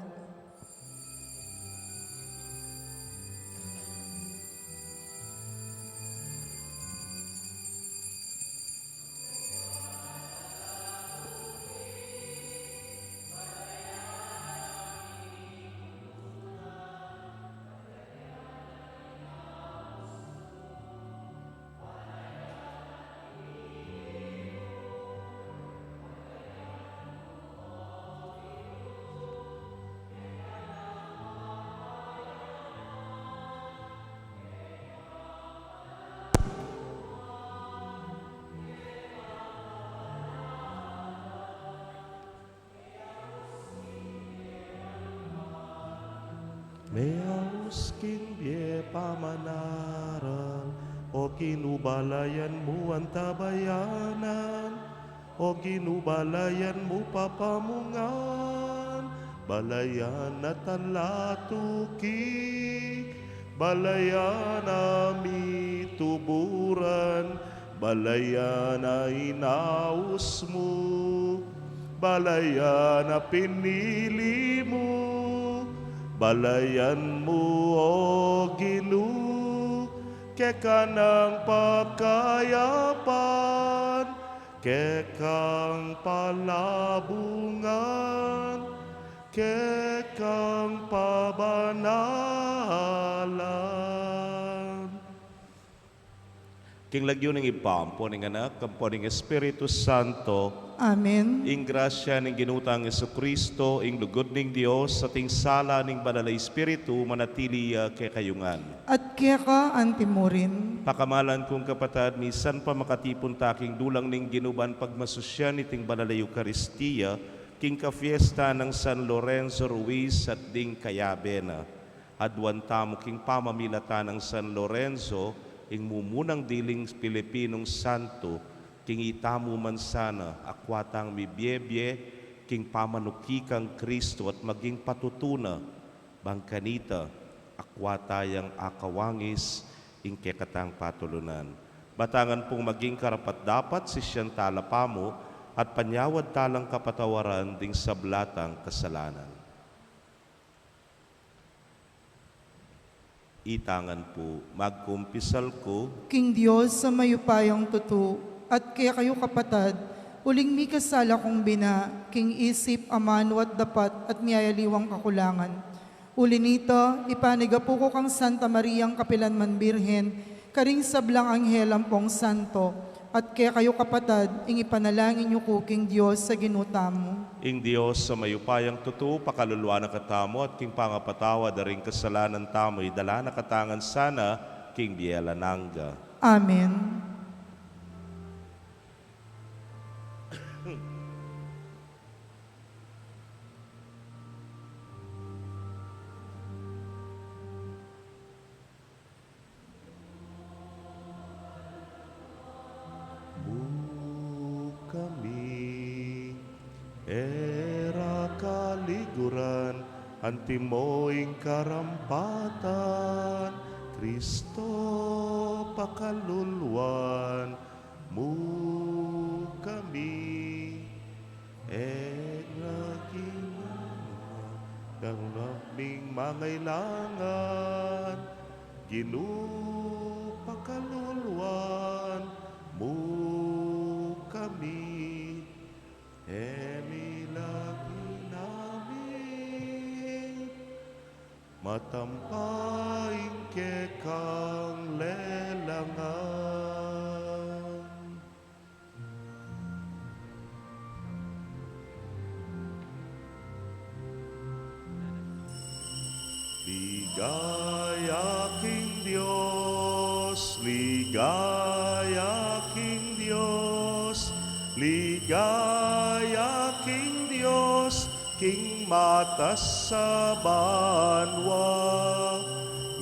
Meaus king bie pamanaral, O Ginu, balayan mu antabayanan, O Ginu, balayan mu papamungan, balayan at alatuki, balayan a mituburan, balayan a inaus mu, balayan a pinili mu, balayan mu, O Ginu, keka nang pakayapan, kekang palabungan, kekang pabanalan. King lagyu ning Ibpa, ampo ning Anak, ampo ning Espiritu Santo. Amen. Ing grasya ning Ginu tang Jesucristo, ing lugud ning Dios, at ing sala ning Banal a Espiritu, manatili ya kekayu ngan. At keka antimurin. Pakamalan kung kapatad, misan pa makatipun ta king dulang ning Ginu ban pagmasusyan iting Banal a Eukaristia, king kafiesta nang San Lorenzo Ruiz at ding kayabe na. Aduan tamu king pamamilatan nang San Lorenzo, ing mumunang diling Pilipinung santo, king itamu man sana, akwa tang mibiebie, king pamanuki kang Kristo at maging patutu na, bang kanita, akwa tayang akawangis, ing kekatang patulunan. Batangan pung maging karapat-dapat, sisyan tala pamu, at panyawad talang kapatawaran ding sabla tang kasalanan. Itangan pu, magkumpisal ku. King Dios a mayupayang tutu, at kekayu kapatad, uling mikasala kung bina, king isip, amanu at dapat, at miyayaliwang kakulangan. Uli nita, ipanigapu ku kang Santa Mariang kapilan man Birhen, karing sablang anghel ampong santo, at kekayu kapatad, ing ipanalangin yu ku king Dios a Ginu tamu. Ing Dios a mayupayang tutu, pakaluluan na katamu at king pangapatawad da ring kasalanan tamu, idala na katamu ngan sana king bie alang angga. Amen. Mu kami, e ra kaliguran, antimo ing karampatan, Kristo pakaluluan mu kami. E ra ginama, dang ming mangailangan, Ginu pakaluluan mu kami. E mi la ginami, matampa ing kekang lelangan. Ligaya king Dios, ligaya king Dios, ligaya king Dios, king matas a banua.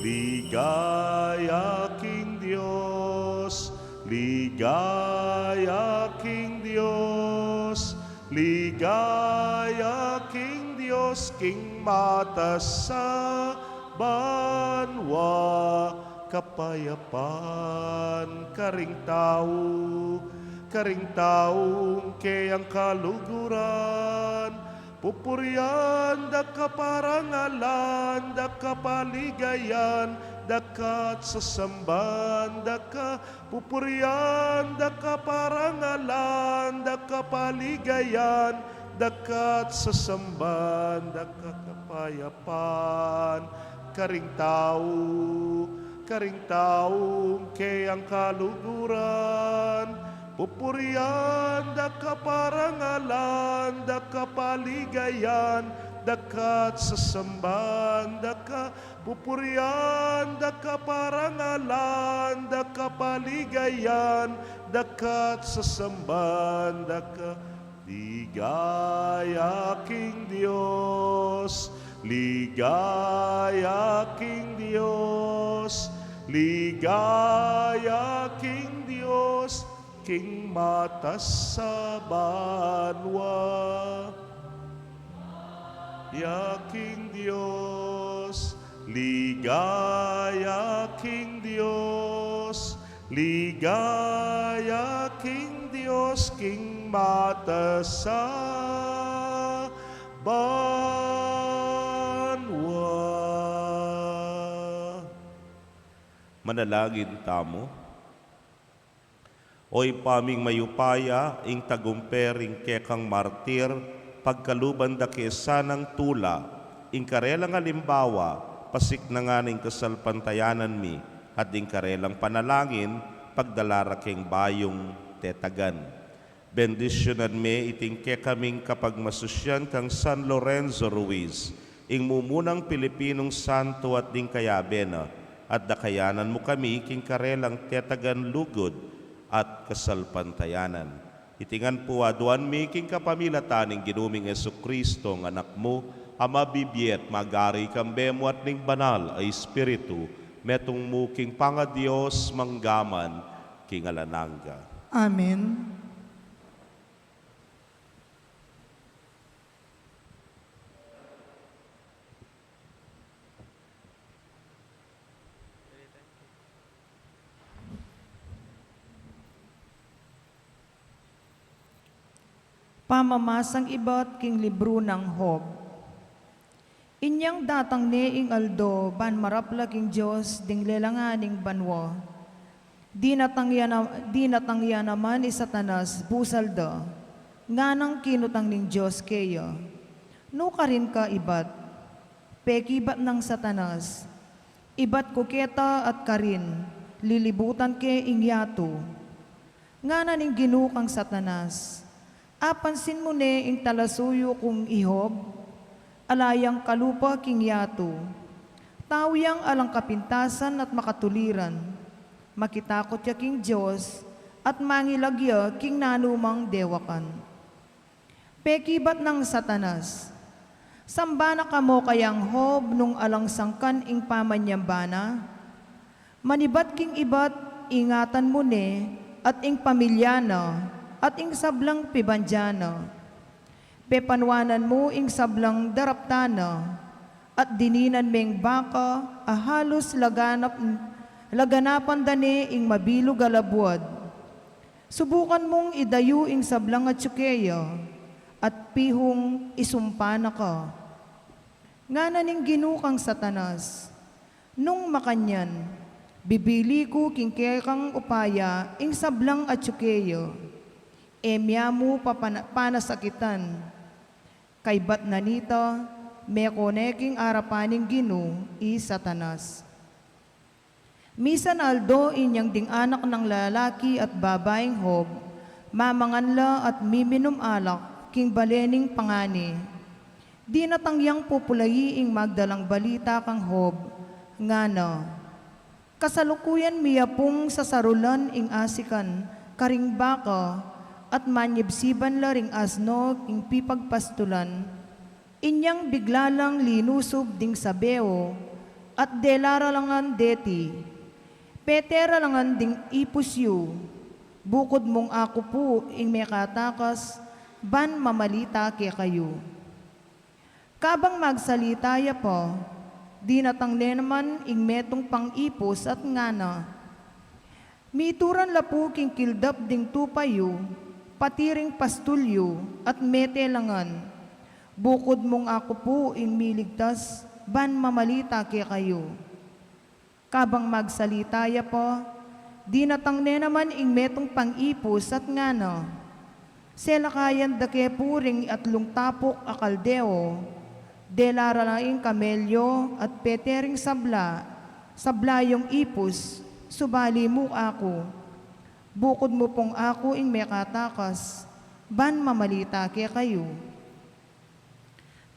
Ligaya king Dios, ligaya king Dios, ligaya king Dios, king matas a banua. Kapayapan karing tau, karing taung keyang kaluguran. Pupurian da ka, parangalan da ka, paligayan da ka, at sasamban da ka. Pupurian da ka, parangalan da ka, paligayan da ka, at sasamban da ka. Kapayapan karing tau, karing taung keyang kaluguran. Pupurian da ka, parangalan da ka, paligayan da ka, at sasamban da ka. Pupurian da ka, parangalan da ka, paligayan da ka, at sasamban da ka. Ligaya king Dios, ligaya king Dios, ligaya king Dios, king matas a banua. Ligaya king Dios, ligaya king Dios, ligaya king Dios, king matas a banua. Manalangin tamu. O Ibpa ming mayupaya, ing tagumpe ring kekang martir, pagkaluban da ke sanang tula, ing karelang alimbawa, pasiknangan ing kasalpantayanan mi, at ding karelang panalangin, pagdala ra king bayung tetagan. Bendisyunan me iting kekaming kapagmasusyan kang San Lorenzo Ruiz, ing mumunang Pilipinong santo at ding kayabe na, at dakayanan mu kami king karelang tetagan lugud at kasalpantayanan. Iti ngan pu aduan mi king kapamilatan ning Ginu ming Jesucristo, nga Anak mu, a mabibie at mag-ari kambe mu at ning Banal a Espiritu, metung mu king pangaDios manggaman king alang angga. Amen. Pamamasang ibat king libru nang Job. Inyang datang ne ing aldo ban marapla king Dios ding lelangan ning banua. Dinatang ya na, dinatang ya naman i Satanas, busal da. Nganang kinutang ning Dios keya, "Nu karin ka ibat?" Pekibat nang Satanas, "Ibat ku keta at karin, lilibutan ke ing yatu." Ngana ning Ginu kang Satanas, "Apansin mu ne ing talasuyu kung i Job? Ala yang kalupa king yatu. Tau yang alang kapintasan at makatuliran. Makitakut ya king Dios at mangilag ya king nanumang dewakan." Pekibat nang Satanas, "Sambana ka mo kayang Job nung alang sangkan ing pamanyamba na? Manibat king ibat, ingatan mu ne, at ing pamilya na, at ing sablang pibandia na. Pepanuanan mu ing sablang daraptan na, at dininan meng baka a halus laganap, laganapan da ne ing mabilug a labuad. Subukan mung idayu ing sablang atyu keya, at pihung isumpa na ka." Ngana ning Ginu kang Satanas, "Nung makanyan, bibili ku king kekang upaya ing sablang atyu keya. E mya mu papana-, panasakitan." Kaybat na nita, meko ne king arapan ning Ginu i Satanas. Misan aldo inyang ding anak nang lalaki at babaing Job, mamangan la at miminum alak king bale ning pangani. Dinatang yang pupulai ing magdalang balita kang Job, ngana, "Kasalukuyan mi ya pung sasarulan ing asikan karing baka, at manyibsiban la ring asno king pipagpastulan, inyang bigla lang linusub ding sabeo, at dela ra la ngan deti. Pete ra la ngan ding ipus yu. Bukud mung aku pu ing mekatakas ban mamalita kekayu." Kabang magsalita ya pa, dinatang ne naman ing metung pang ipus at ngana, "Mituran la pu king kildap ding tupa yu, pati ring pastul yu, at mete la ngan. Bukud mung aku pu ing miligtas ban mamalita kekayu." Kabang magsalita ya pa, dinatang ne naman ing metung pang ipus at ngana, "Selakayan da ke pu ring atlung tapuk a Kaldeo, dela ra la ing kamelyo at pete ring sabla, sabla yung ipus, subali mu aku. Bukud mu pung aku ing mekatakas ban mamalita kekayu."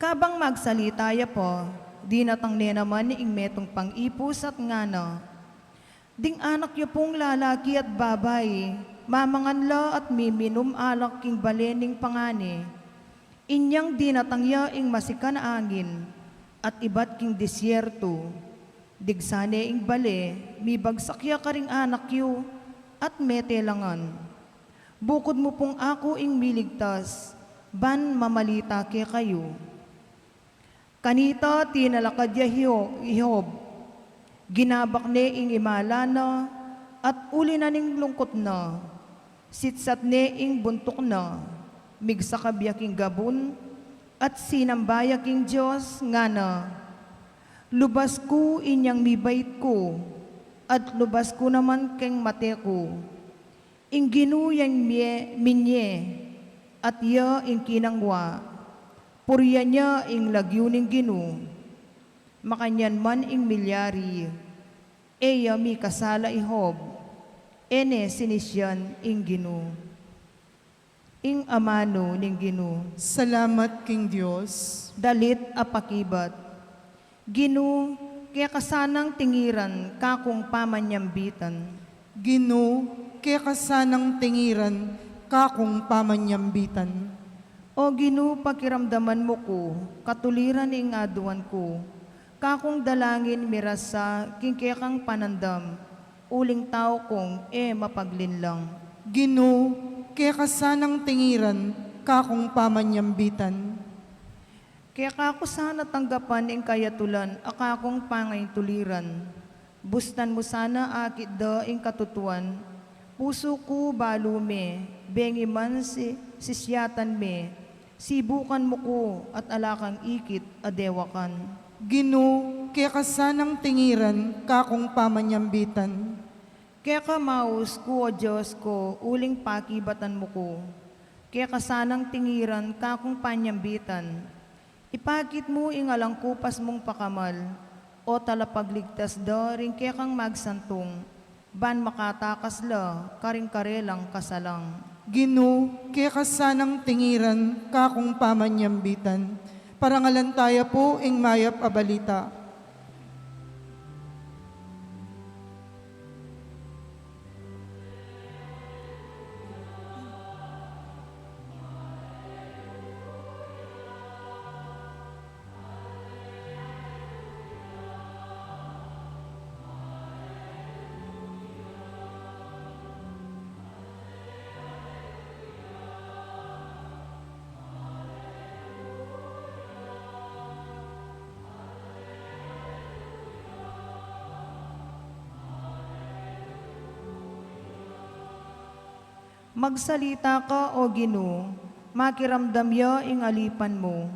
Kabang magsalita ya pa, dinatang ne naman ing metung pang ipus at ngana, "Ding anak yu pung lalaki at babai, mamangan la at miminum alak king bale ning pangani. Inyang dinatang ya ing masikan a angin, at ibat king disyertu. Digsa ne ing bale, mibagsak ya karing anak yu, at mete la ngan. Bukud mu pung aku ing miligtas ban mamalita kekayu." Kanita tinalakad ya hi Jo-, i Job. Ginabak ne ing imala na, at uli na ning lungkut na, sitsat ne ing buntuk na, migsakab ya king gabun, at sinamba ya king Dios, ngana, "Lubas ku inyang mibait ku, at lubas ku naman keng mate ku. Ing Ginu yang mie-, minye, at ya ing kinangwa. Purian ya ing lagyu ning Ginu." Makanyan man ing milyari, e ya mikasala i Job. E ne sinisian ing Ginu. Ing amanu ning Ginu. Salamat king Dios. Dalit a pakibat. Ginu, keka sanang tingiran kakung pamanyambitan. Ginu, keka sanang tingiran kakung pamanyambitan. O Ginu, pakiramdaman mu ku, katuliran ing aduan ku. Kakung dalangin mirasa king kekang panandam, uling tau kung e mapaglinlang. Ginu, keka sanang tingiran kakung pamanyambitan. Keka ku sana tanggapan ing kayatulan a kakung pangaituliran. Bustan mu sana akit da ing katutuan, pusu ku balu me, bengi man si-, sisyatan me, sibukan mu ku at ala kang ikit a dewakan. Ginu, keka sanang tingiran kakung pamanyambitan. Keka maus ku, o Dios ku, uling pakibatan mu ku. Keka sanang tingiran kakung panyambitan. Ipakit mu ing alang kupas mung pakamal, o talapagligtas da ring kekang magsantung, ban makatakas la karing karelang kasalang. Ginu, keka sanang tingiran kakung pamanyambitan. Parangalan taya pu ing mayap a balita. Magsalita ka, o Ginu, makiramdam ya ing alipan mu.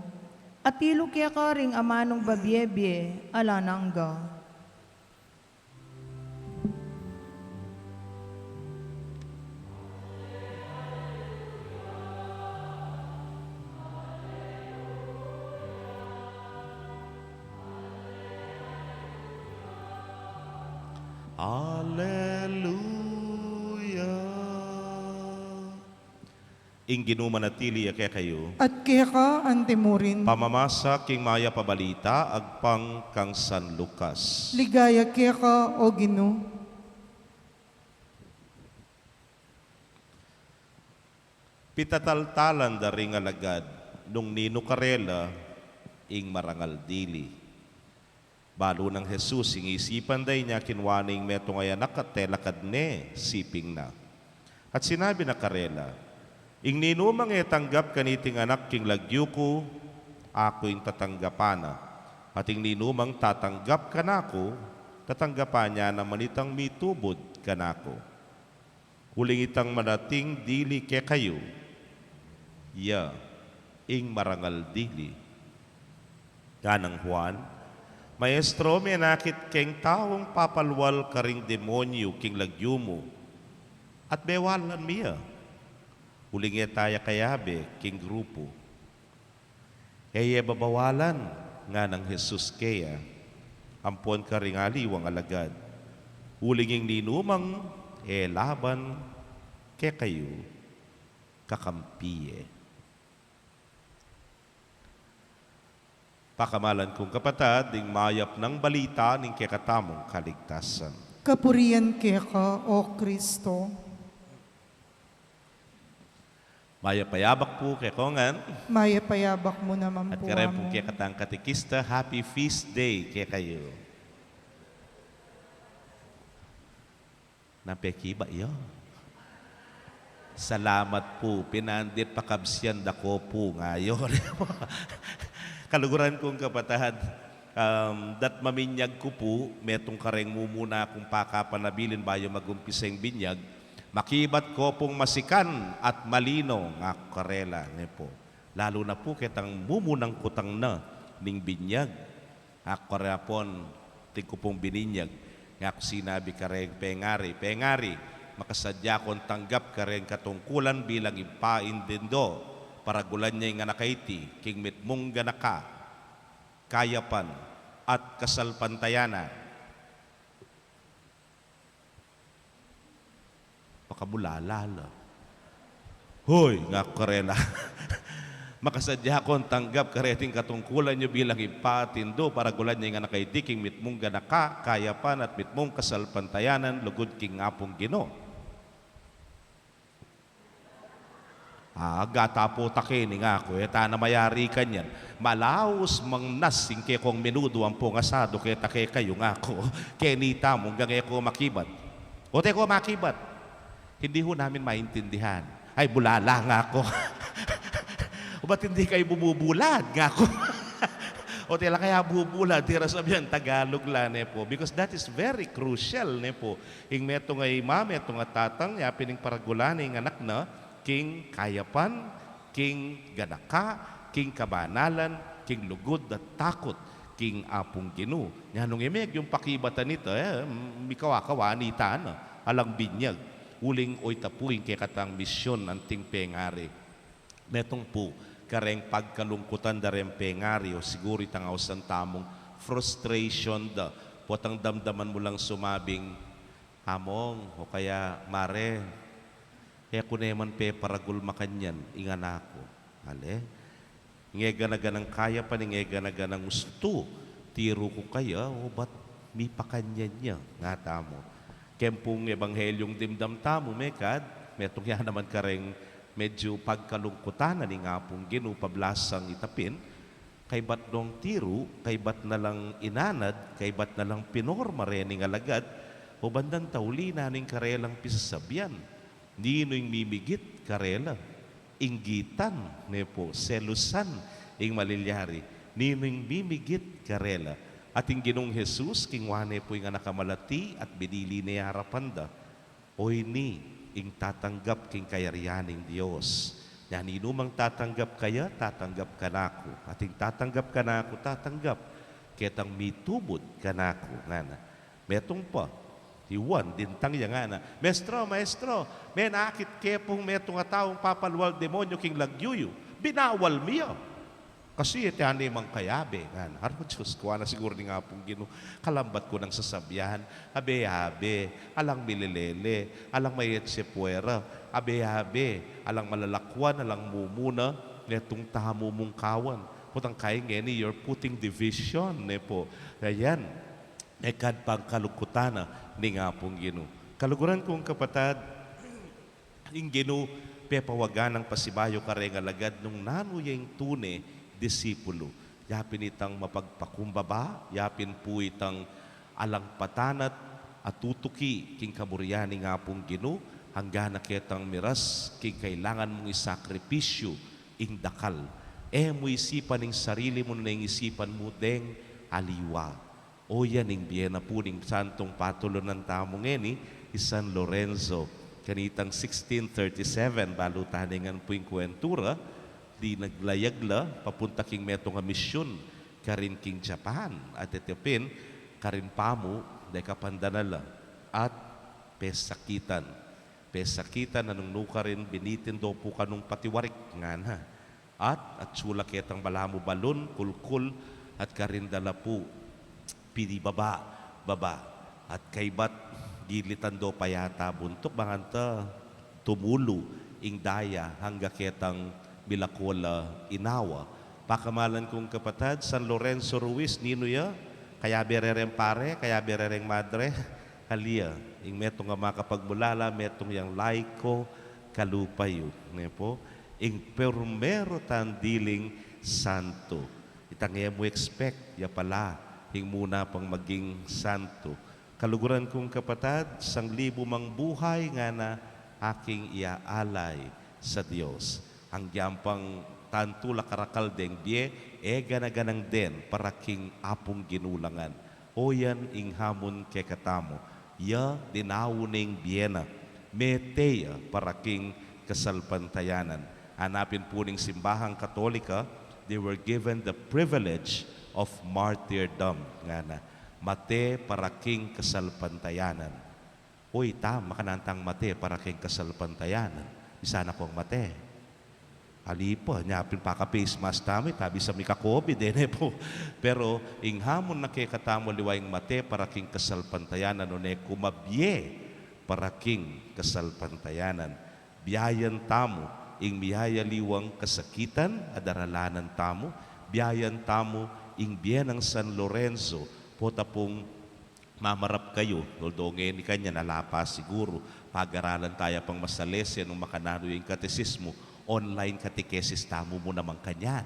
Atilu keka ring amanung babie-bie alang angga. Aleluya. Ing Ginu manatili ya kekayu. At keka antimurin. Pamamasa king mayap a balita agpang kang San Lucas. Ligaya keka, o Ginu. Pitataltalan da ring alagad nung ninu karela ing marangal dili. Balu nang Jesus ing isipan da, inya kinua ne ing metung a anak at telakad ne siping na. At sinabi na karela, "Ing ninumang e tanggap kaniting anak king lagyu ku, aku ing tatanggapan na. At ing ninumang tatanggap kanaku, tatanggapan ya naman itang mitubud kanaku." Uling itang marating dili kekayu, iya ing marangal dili. Nganang Juan, "Maestro, menakit keng taung papalwal karing demonyu king lagyu mu, at bewalan mi ya." Uling e taya kayabe king grupu. "E ye babawalan," nganang Jesus keya, ampon karing aliwang alagad. "Uling ing ninumang e laban kekayu, kakampi ye." Pakamalan kung kapatad, ing mayap nang balita ning kekatamung kaligtasan. Kapurian keka, o Kristo. Mayap a yabak pu kekongan. Mayap a yabak mu naman pu, Amu. At kareng pung kekatang katekista, happy feast day kekayu. Napekiba ya. Salamat pu, pinandit pakabsian da ko pu ngayon. Kaluguran kung kapatad, um, dat maminyag ku pu, metung kareng mumuna kung pakapanabilin bayu magumpisa ing binyag, makibat ko pung masikan at malino, ngaku karela, ne pu. Lalu na pu ketang mumunang kutang na ning binyag. Ngaku karela pun, tingku pung bininyag. Ngaku sinabi kareng pengari, "Pengari, makasadya kung tanggap kareng katungkulan bilang ibpa ning dindo, paragulan ya ing anak a iti king mitmung ganaka, kayapan, at kasalpantayanan." Pabulala la. Hoy, ngaku karela. Makasadya kong tanggap kareting katungkulan yu bilang Ibpa at Indu, paragulan ya ing anak a iti king mitmung ganaka, kayapan at mitmung kasalpantayanan, lugud king Apung Ginu. Ah, gata pu ta keni ngaku, e ta na mayari kanyan. Malaus mang nas ing kekong menudo ampong asado keta kekayu ngaku. Keni tamu, anggang e ko makibat. O't e ko makibat. Hindi ho namin maintindihan. Ay, bulala ngaku. O ba't hindi kayo bumubulad ngaku? O't e la kaya bubulad, tira sabihan Tagalog la, ne pu. Because that is very crucial, ne pu. Ing metung a ima, metung a tatang, yapin ing paragulan ing anak na, king kayapan, king ganaka, king kabanalan, king lugud at takut, king Apung Ginu. Nya nung e me agyung pakibatan ita, e, mikawa-kawa ne ita na, alang binyag. Uling oyta pu ing kekatang misyun anting pengari. Metung pu kareng pagkalungkutan da reng pengari o siguru itang ausan tamung frustration da. Potang damdaman mu lang sumabing, "Among, o kaya Mare, e ku ne man peparagul makanyan ing anak ku." Ale? Ing e gana-ganang kayapan, ing e gana-ganang ustu, tiru ku kaya, o ba't mipakanyan ya, nga tamu. Keng pung ebanghelyung dimdam tamu, mekad, metung ya naman kareng medyu pagkalungkutan na ning Apung Ginu pablasang ita pin, kaybat nong tiru, kaybat na lang inanad, kaybat na lang pinorma rening alagad, o bandang tauli na ning karelang pisasabian. Ninu ing mimigit karela? Inggitan, ne pu, selusan ing malilyari. Ninu ing mimigit karela? At ing Ginung Jesus, kingwa ne pu ing anak a malati at binili ne arapan da. Oyni ing tatanggap king kayarian ning Dios. Nya ninumang tatanggap kaya, tatanggap kanaku. At ing tatanggap kanaku, tatanggap ketang mitubud kanaku, ngana. Metung pa, i Juan, dintang ya ngana, "Mestro, maestro, menakit ke pung metung a taung papalual demonyu king lagyu yu, binawal mi ya. Kasi e te ne mang kayabe," ngana. Aru Dios ku, ngana siguru ning Apung Ginu, kalambat ku nang sasabian, abe-abe, alang milelele, alang maetse puera, abe-abe, alang malalakwan, alang mumuna, netung tamu mung kawan. Potang kayi ngeni, you're putting division, ne pu. Ayan. Mekad pang kalungkutan na ning Apung Ginu. Kaluguran kung kapatad, ing Ginu pepawagan nang pasibayu kareng alagad nung nanu ya ing tune disipulu. Yapin itang mapagpakumbaba, yapin pu itang alang patanat a tutuki king kaburian ning Apung Ginu, anggang na ketang miras king kailangan mung isakripisyu ing dakal. E mu isipan ing sarili mu, nune ing isipan mu deng aliwa. O yan ing bie na pu ning santung patulunan tamu ngeni, i San Lorenzo. Kanitang sixteen thirty-seven, balu tane ngan pu ing kwentura, di naglayag la papunta king metung a misyun karin king Japan, at ete pin karin pamu, deka pandanal la, at pesakitan. Pesakitan a nung nukarin binitin do pu kanung patiwarik, ngana. At atsu la ketang balamu balun, kulkul, at karin da la pu pinibaba-baba. At kaybat gilitan do pa yata buntuk, bang kanta tumulu ing daya angga ketang milako la inawa. Pakamalan kung kapatad, San Lorenzo Ruiz, ninu ya? Kayabe re reng pare, kayabe re reng madre. Ali ya, ing metung a makapagmulala, metung yang laiko, kalupa yu, ne pu? Ing primero tang diling santo. Itang e mu expect, ya pala ing muna pang maging santo. Kaluguran kung kapatad, sanglibu mang buhay, ngana, aking iaalay sa Dios. Anggang pang tantu la karakal deng bie, e gana-ganang den para king Apung Ginu la ngan. O yan ing hamun kekatamu. Ya dinaun ne ing bie na, mete ya para king kasalpantayanan. Anapin pu ning simbahang Katolika, they were given the privilege of martyrdom, ngana. Mate para king kasalpantayanan. Uy, tama, makanantang mate para king kasalpantayanan. Bisa na kung mate. Ali pa, nya pin paka-face mask tamu, tabi sa mika-covid, e ne pu. Pero ing hamun na kekatamu aliwa ing mate para king kasalpantayanan, nune kumabie para king kasalpantayanan. Biayan tamu ing miyayaliwang kasakitan a daralanan tamu, biayan tamu ing bie nang San Lorenzo, pota pung mamarap kayu, although ngeni kanyan ala pa siguru, pag-aralan taya pang masalese nung makananu ya ing katesismu, online katekesis tamu mu naman kanyan.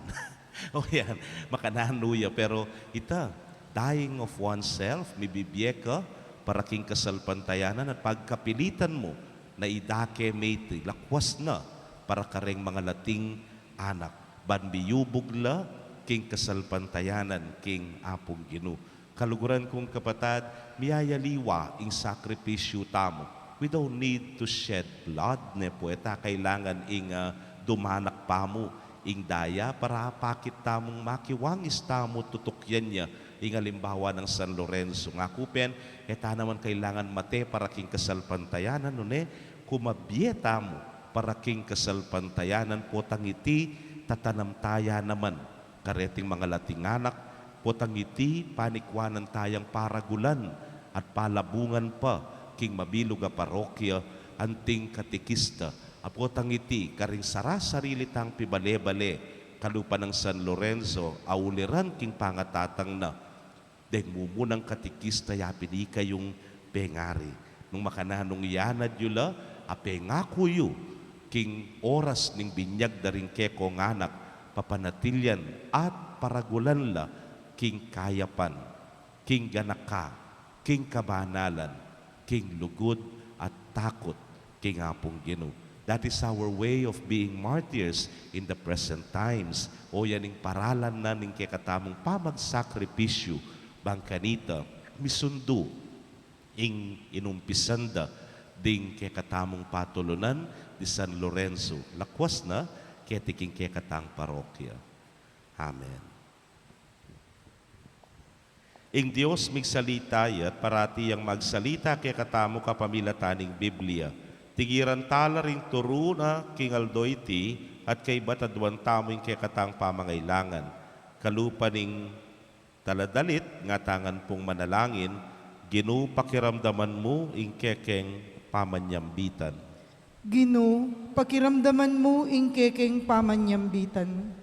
O yan, makananu ya, pero ita, dying of oneself, mibibie ka para king kasalpantayanan at pagkapilitan mu na idake me iti, lakwas na para kareng mangalating anak, ban miyubug la king kasalpantayanan king Apung Ginu. Kaluguran kung kapatad, miyayaliwa ing sakripisyu tamu. We don't need to shed blood, ne pu, e ta kailangan ing, ah, dumanak pa mu ing daya para apakit tamung makiwangis tamu tutukyan ya ing alimbawa nang San Lorenzo. Ngaku pin, e ta naman kailangan mate para king kasalpantayanan, nune, kumabie tamu para king kasalpantayanan, potang iti tatanam taya naman kareting mangalating anak, potang iti panikwanan tayang paragulan at palabungan pa king mabilug a parokya anting katekista, a potang iti karing sarasarili tang pibale-bale kalupa nang San Lorenzo a uliran king pangatatang na. Deng mumunang katekista ya pin ikayung pengari. Nung makananung iyanad yu la, a pengaku yu, king oras ning binyag da ring kekong anak, papanatilian at paragulan la king kayapan, king ganaka, king kabanalan, king lugud at takut king Apung Ginu. That is our way of being martyrs in the present times. O yan ing paralan na ning kekatamung pamagsakripisyu, bang kanita misundu ing inumpisan da ding kekatamung patulunan di San Lorenzo, lakwas na keti king kekatang parokya. Amen. Ing Dios migsalita ya at parati yang magsalita kekatamu kapamilatan ning Biblia. Tigiran ta la ring turu na king aldo iti at kaybat aduan tamu ing kekatang pamangailangan. Kalupa ning taladalit, ngatangan pung manalangin, Ginu, pakiramdaman mu ing kekeng pamanyambitan. Ginu, pakiramdaman mu ing kekeng pamanyambitan.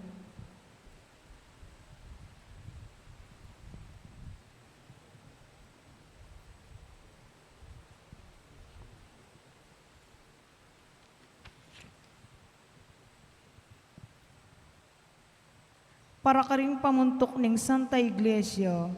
Para karing pamuntuk ning Santa Iglesia,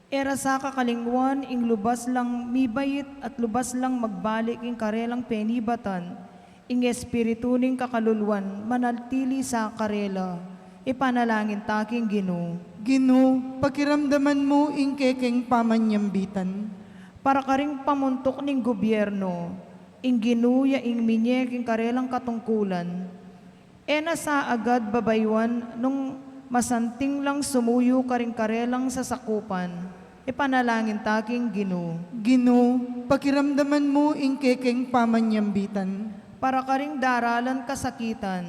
e ra sa kakalingwan ing lubas lang mibait at lubas lang magbalik ing karelang penibatan, ing espiritu ning kakaluluan manatili sa karela. Ipanalangin ta king Ginu. Ginu, pakiramdaman mu ing kekeng pamanyambitan. Para karing pamuntuk ning gubierno, ing Ginu ya ing minye king karelang katungkulan. E na sa agad babayuan nung masanting lang sumuyu karing karelang sasakupan. Ipanalangin ta king Ginu. Ginu, pakiramdaman mu ing kekeng pamanyambitan. Para karing daralan kasakitan,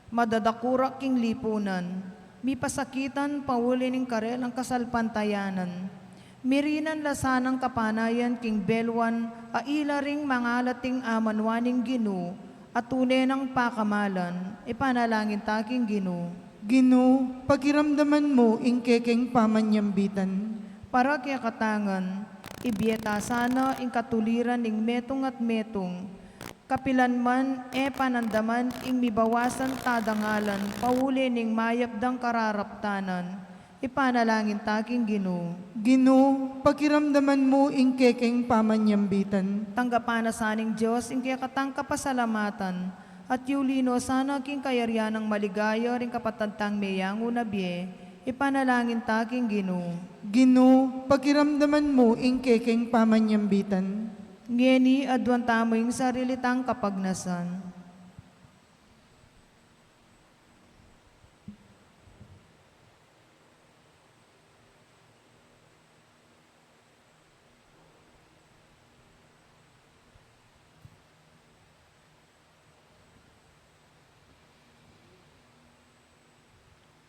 madadakura king lipunan, mipasakitan pauli ning karelang kasalpantayanan. Mirinan la sanang kapanayan king belwan a ila ring mangalating amanuan ning Ginu a tune nang pakamalan. Ipanalangin ta king Ginu. Ginu, pakiramdaman mu ing kekeng pamanyambitan. Para kekatang ngan, ibie ta sana ing katuliran ning metung at metung. Kapilan man e panandaman ing mibawasan ta dangalan pauli ning mayap dang kararaptanan. Ipanalangin ta king Ginu. Ginu, pakiramdaman mu ing kekeng pamanyambitan. Tanggapan na sa ning Dios ing kekatang kapasalamatan, at yuli no sana king kayarian nang maligaya ring kapatad tang meyangu na bie. Ipanalangin ta king Ginu. Ginu, pakiramdaman mu ing kekeng pamanyambitan. Ngeni, aduan tamu ing sarili tang kapagnasan.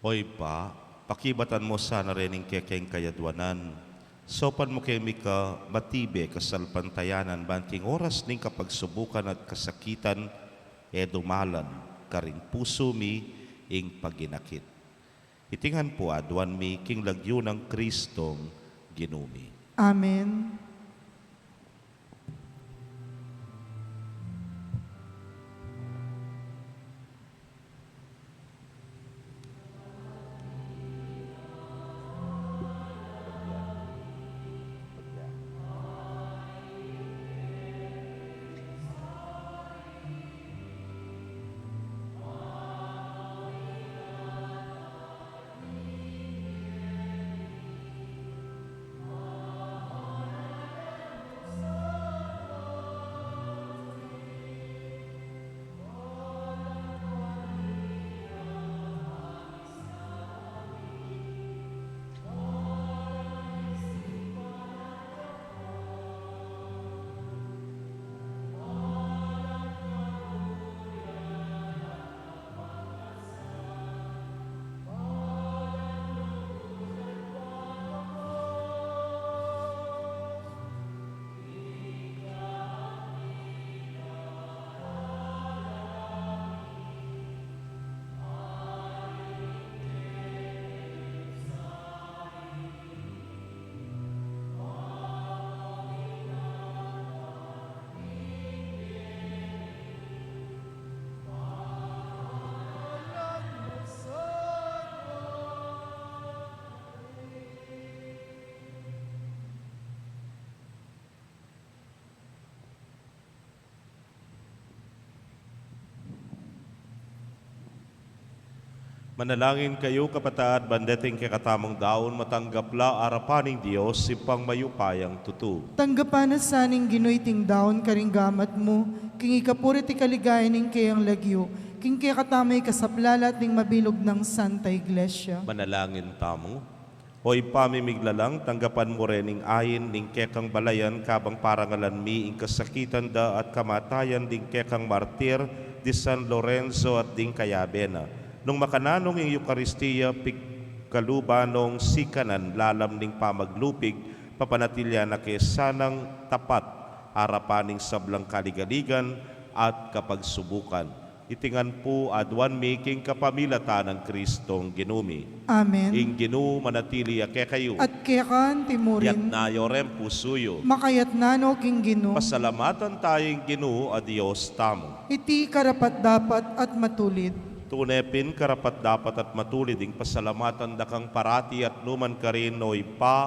O Ibpa, pakibatan mu sana rening kekeng kayaduanan, Saupan mu keng mika matibe kasalpantayanan ban king oras ning kapagsubukan at kasakitan, e dumalan karing pusu mi ing paginakit. Iti ngan pu aduan mi king lagyu nang Kristong Ginu mi. Amen. Manalangin kayu, kapatad, ban deting kekatamung daun matanggap la arapan ning Dios, Ibpang mayupayang tutu. Tanggapan na sa ning Ginu iting daun karing gamat mu, king ikapuri't ikaligaya ning keyang lagyu, king kekatamung ikasaplalat ding mabilug nang Santa Iglesia. Manalangin tamu. O Ibpa mi miglalang, tanggapan mu rin ing ain ning kekang balayan kabang parangalan mi ing kasakitan da at kamatayan ding kekang martir di San Lorenzo at ding kayabe na. Nung makananu ing Eukaristia, pigkaluban nong sikanan lalam ning pamaglupig, papanatilian na ke sanang tapat arapan ning sablang kaligaligan at kapagsubukan. Iti ngan pu aduan mi king kapamilatan nang Kristong Ginu mi. Amen. Ing Ginu manatili ya kekayu. At keka naman murin. Yatna yu ring pusu yu. Makayatna no king Ginu. Pasalamatan taya ing Ginu a Dios tamu. Iti karapat-dapat at matulid. Tune pin karapat-dapat at matulid ing pasalamatan da kang parati at nu man karin, o Ibpa,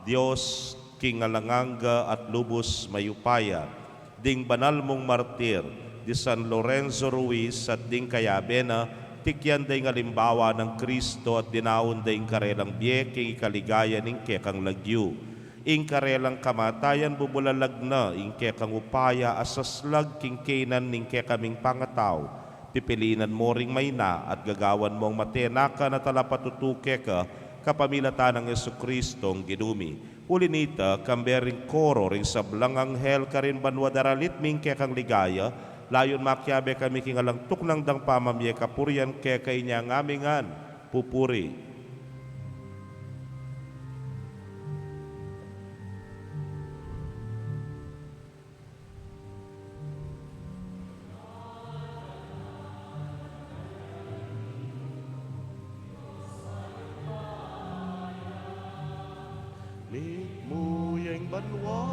Dios king alang angga at lubus mayupaya. Ding banal mung martir, di San Lorenzo Ruiz at ding kayabe na, tikyan da ing alimbawa nang Kristo at dinaun da ing karelang bie king ikaligaya ning kekang lagyu. Ing karelang kamatayan bubulalag na ing kekang upaya a saslag king keynan ning kekaming pangatau. Pipilinan mu ring maina at gagawan mung matenakan a talapatutu keka, kapamilatan nang Jesucristong Ginu mi. Uli nita, kambe ring koro ring sablang anghel karin banua daralit mi ing kekang ligaya, layun makiabe kami king alang tuknang dang pamamie kapurian keka. Inya ngan mi ngan pupuri. Mitmu ya ing banua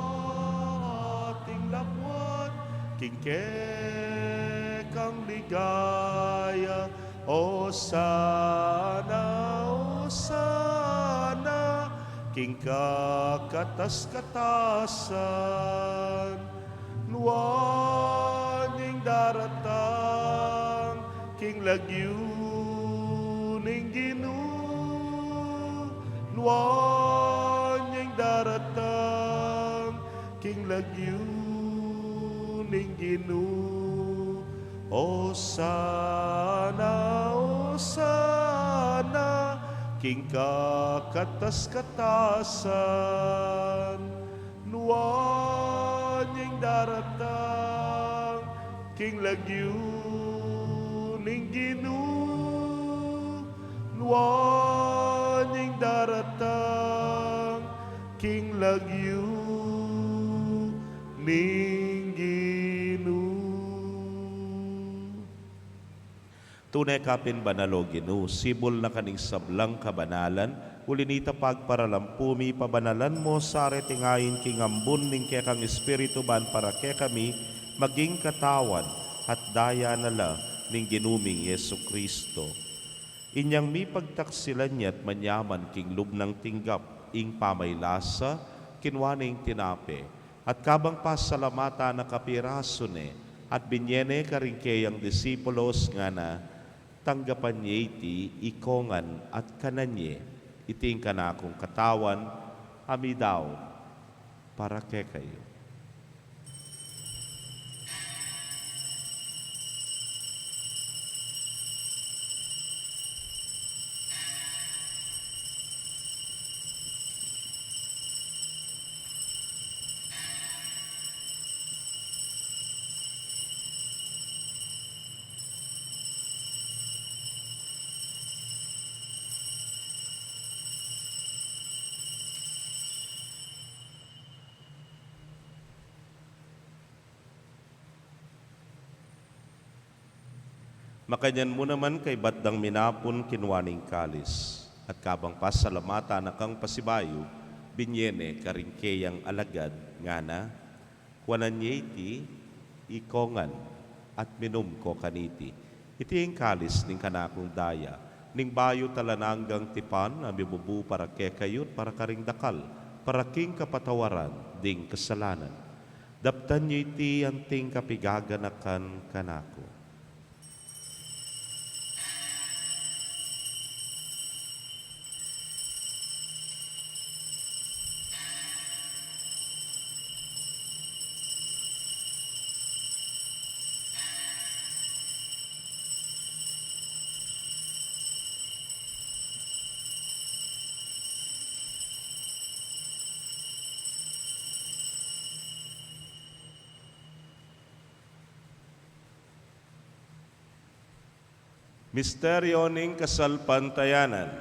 at ing labuad king kekang ligaya. Osana, Osana king kakatas-katasan. Nuan ing daratang king lagyu ning Ginu. Nuan ing daratang king lagyu ning Ginu. Osana, Osana king kakatas-katasan. Nuan ing daratang king lagyu ning Ginu. Nuan ing daratang King lagyu ning Ginu. Tune ka pin banal, o Ginu, sibul na ka ning sablang kabanalan, uli nita pagparalampu mi, pabanalan mu sa reting ain king ambun ning kekang Espiritu ban para kekami maging katawan at daya na la ning Ginu ming Jesu Cristo. Inyang mipagtaksilan ya't manyaman king lub nang tinggap ing pamaylasa, kinua ne ing tinape, at kabang pasalamatan na kapirasu ne, at binye ne karing keyang disipulos ngana, tanggapan ye iti ikongan at kanan ye, iti ing kanakung katawan, a midaun para kekayu. Makanyan mu naman kaybat dang minapun, kinua ne ing kalis, at kabang pasalamatan na kang pasibayu, binye ne karing keyang alagad ngana, kuanan ye iti ikongan at minum ko kaniti. Iti ing kalis ning kanakung daya, ning bayu at alang anggang tipan, a mibubu para kekayu't para karing dakal, para king kapatawaran ding kasalanan. Daptan ye iti anting kapigaganakan kanaku. Misteryo ning kasalpantayanan.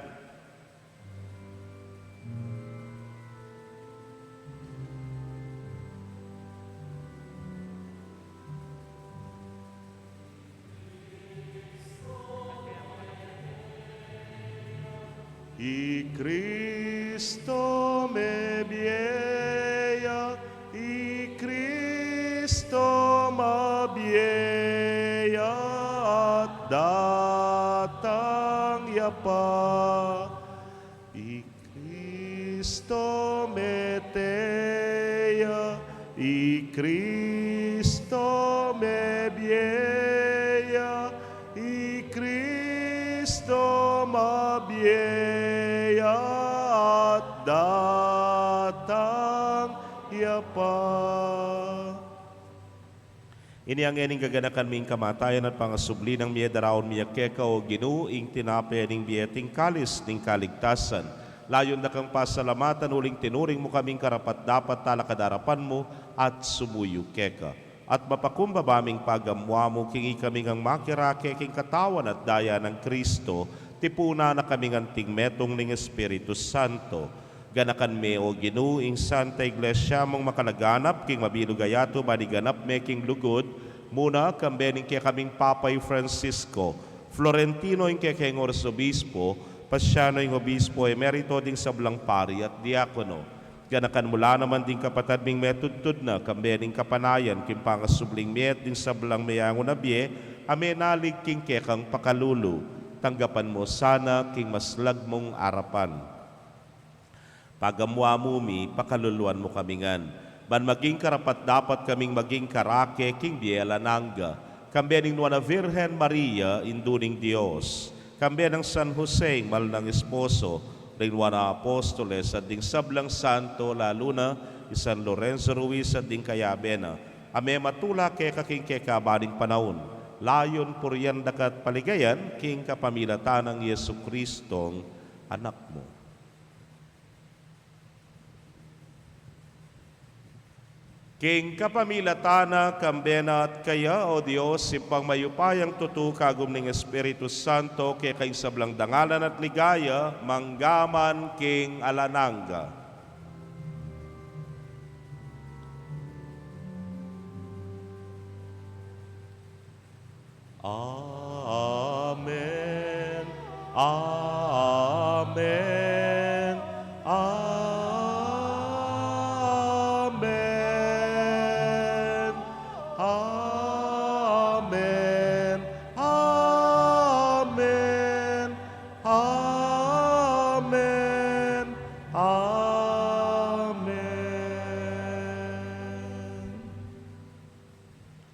I Kristo mebie ya, i Kristo mabie ya, at datang ya pa. I Kristo mete ya, i Kristo mebie ya, i Kristo mabie ya, at datang ya pa. Ini ngeni ing gaganakan mi king kamatayan at pangasubli nang mie, daraun mi ya keka, o Ginu, ing tinape ning bie at ing kalis ning kaligtasan. Layun da kang pasalamatan uling tinuring mu kaming karapat-dapat talakad king arapan mu at sumuyu keka. At mapakumbaba ming pagamu-amu king ikami ngang makirake king katawan at daya nang Kristo, tipunan na kaming anting metung ning Espiritu Santo. Ganakan me, o Ginu, ing Santa Iglesia mung makalaganap king mabilug a yatu, ban iganap me king lugud, muna kambe ning kekaming Papa i Francisco, Florentino ing kekeng Arsobispo, Paciano ing Obispo Emerito, ding sablang pari at diakono. Ganakan mu la naman ding kapatad ming metudtud na kambe ning kapanayan king pangasubling mie at ding sablang meyangu na bie a menalig king kekang pakalulu. Tanggapan mu sana king maslag mung arapan. Pagamu-amu mi, pakaluluan mu kami ngan, ban maging karapat-dapat kaming maging karake king bie alang angga, kambe ning Nuan a Virgen Maria, Indu ning Dios, kambe nang San Jose, ing mal nang esposo, ding Nuan a Apostoles, at ding sablang santo, lalu na i San Lorenzo Ruiz at ding kayabe na, a mematula keka king kekaban ning panaun, layun purian da ka at paligayan king kapamilatan nang Jesu Cristong Anak mu. King kapamilatan na, kambe na at kaya, o Dios, Ibpang mayupayang tutu, kagum ning Espiritu Santo, keka ing sablang dangalan at ligaya, mangga man king alang angga. Amen. Amen. Amen. Amen. Amen. Amen. Amen.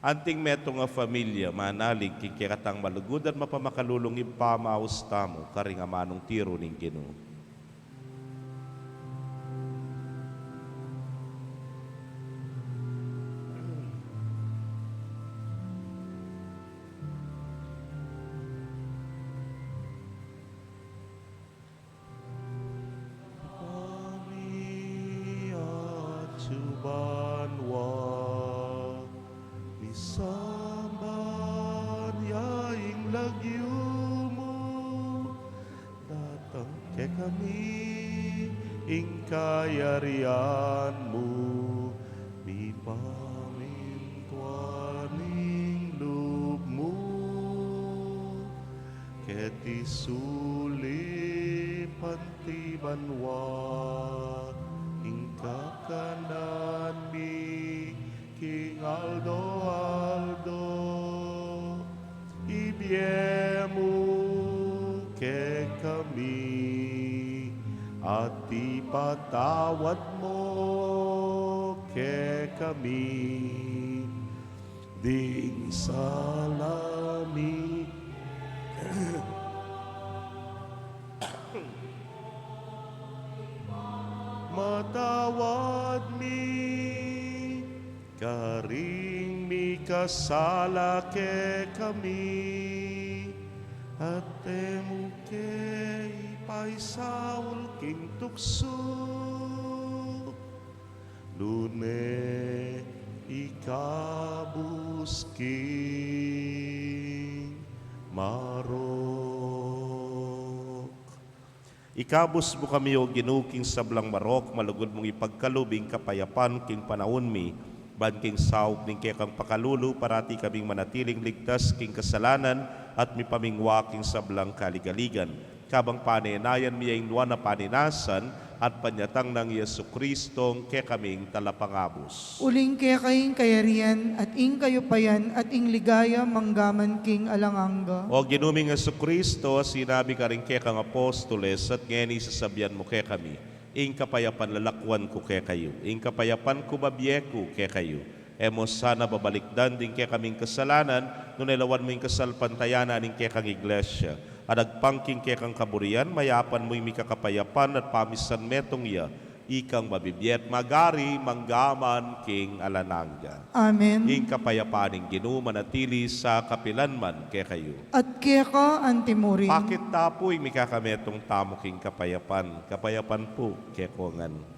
Anting metung a familia, manalig king kekatang malugud at mapamakalulung Ibpa, maus tamu karing amanung tiru ning Ginu. Ibpa mi atsu banua, misamban ya ing lagyu mu, datang kekami ing kayarian mu, mipamintuan ing lub mu keti sulip anti banua. Ing kakanan mi king aldo-aldo ibie mu kekami, at ipatawad mu kekami ding sala mi, matawad mi karing mikasala kekami, at e mu ke ipaisaul king tuksu, nune ikabus king marok. Ikabus mu kami, O Ginu, king sablang marok, malugud mung ipagkalub ing kapayapan king panaun mi, ban king saup ning kekang pakalulu, parati kaming manatiling ligtas king kasalanan at mipamingwa king sablang kaligaligan. Kabang panenayan mi ya ing nuan a paninasan at panyatang nang Jesucristo, ing kekaming Talapangabus. Uling keka ing kayarian, at ing kayupayan, at ing ligaya, manggaman king alang angga. O Ginu ming Jesucristo, a sinabi karing kekang apostoles, at ngeni sasabian mu kekami, ing kapayapan lalakuan ku kekayu, ing kapayapan ku babie ku kekayu. E mu sana babalikdan ding kekaming kasalanan, nune lawan mu ing kasalpantayanan ning kekang iglesia, at agpang king kekang kaburian, mayapan mu ing mikakapayapan at pamisan metung ya, ikang mabibie at magari manggaman king alang angga. Amen. Ing kapayapan ning Ginu manatili sa kapilan man kekayu. At keka antimurin. Pakit ta pu ing mikakametung tamu king kapayapan. Kapayapan pu kekongan.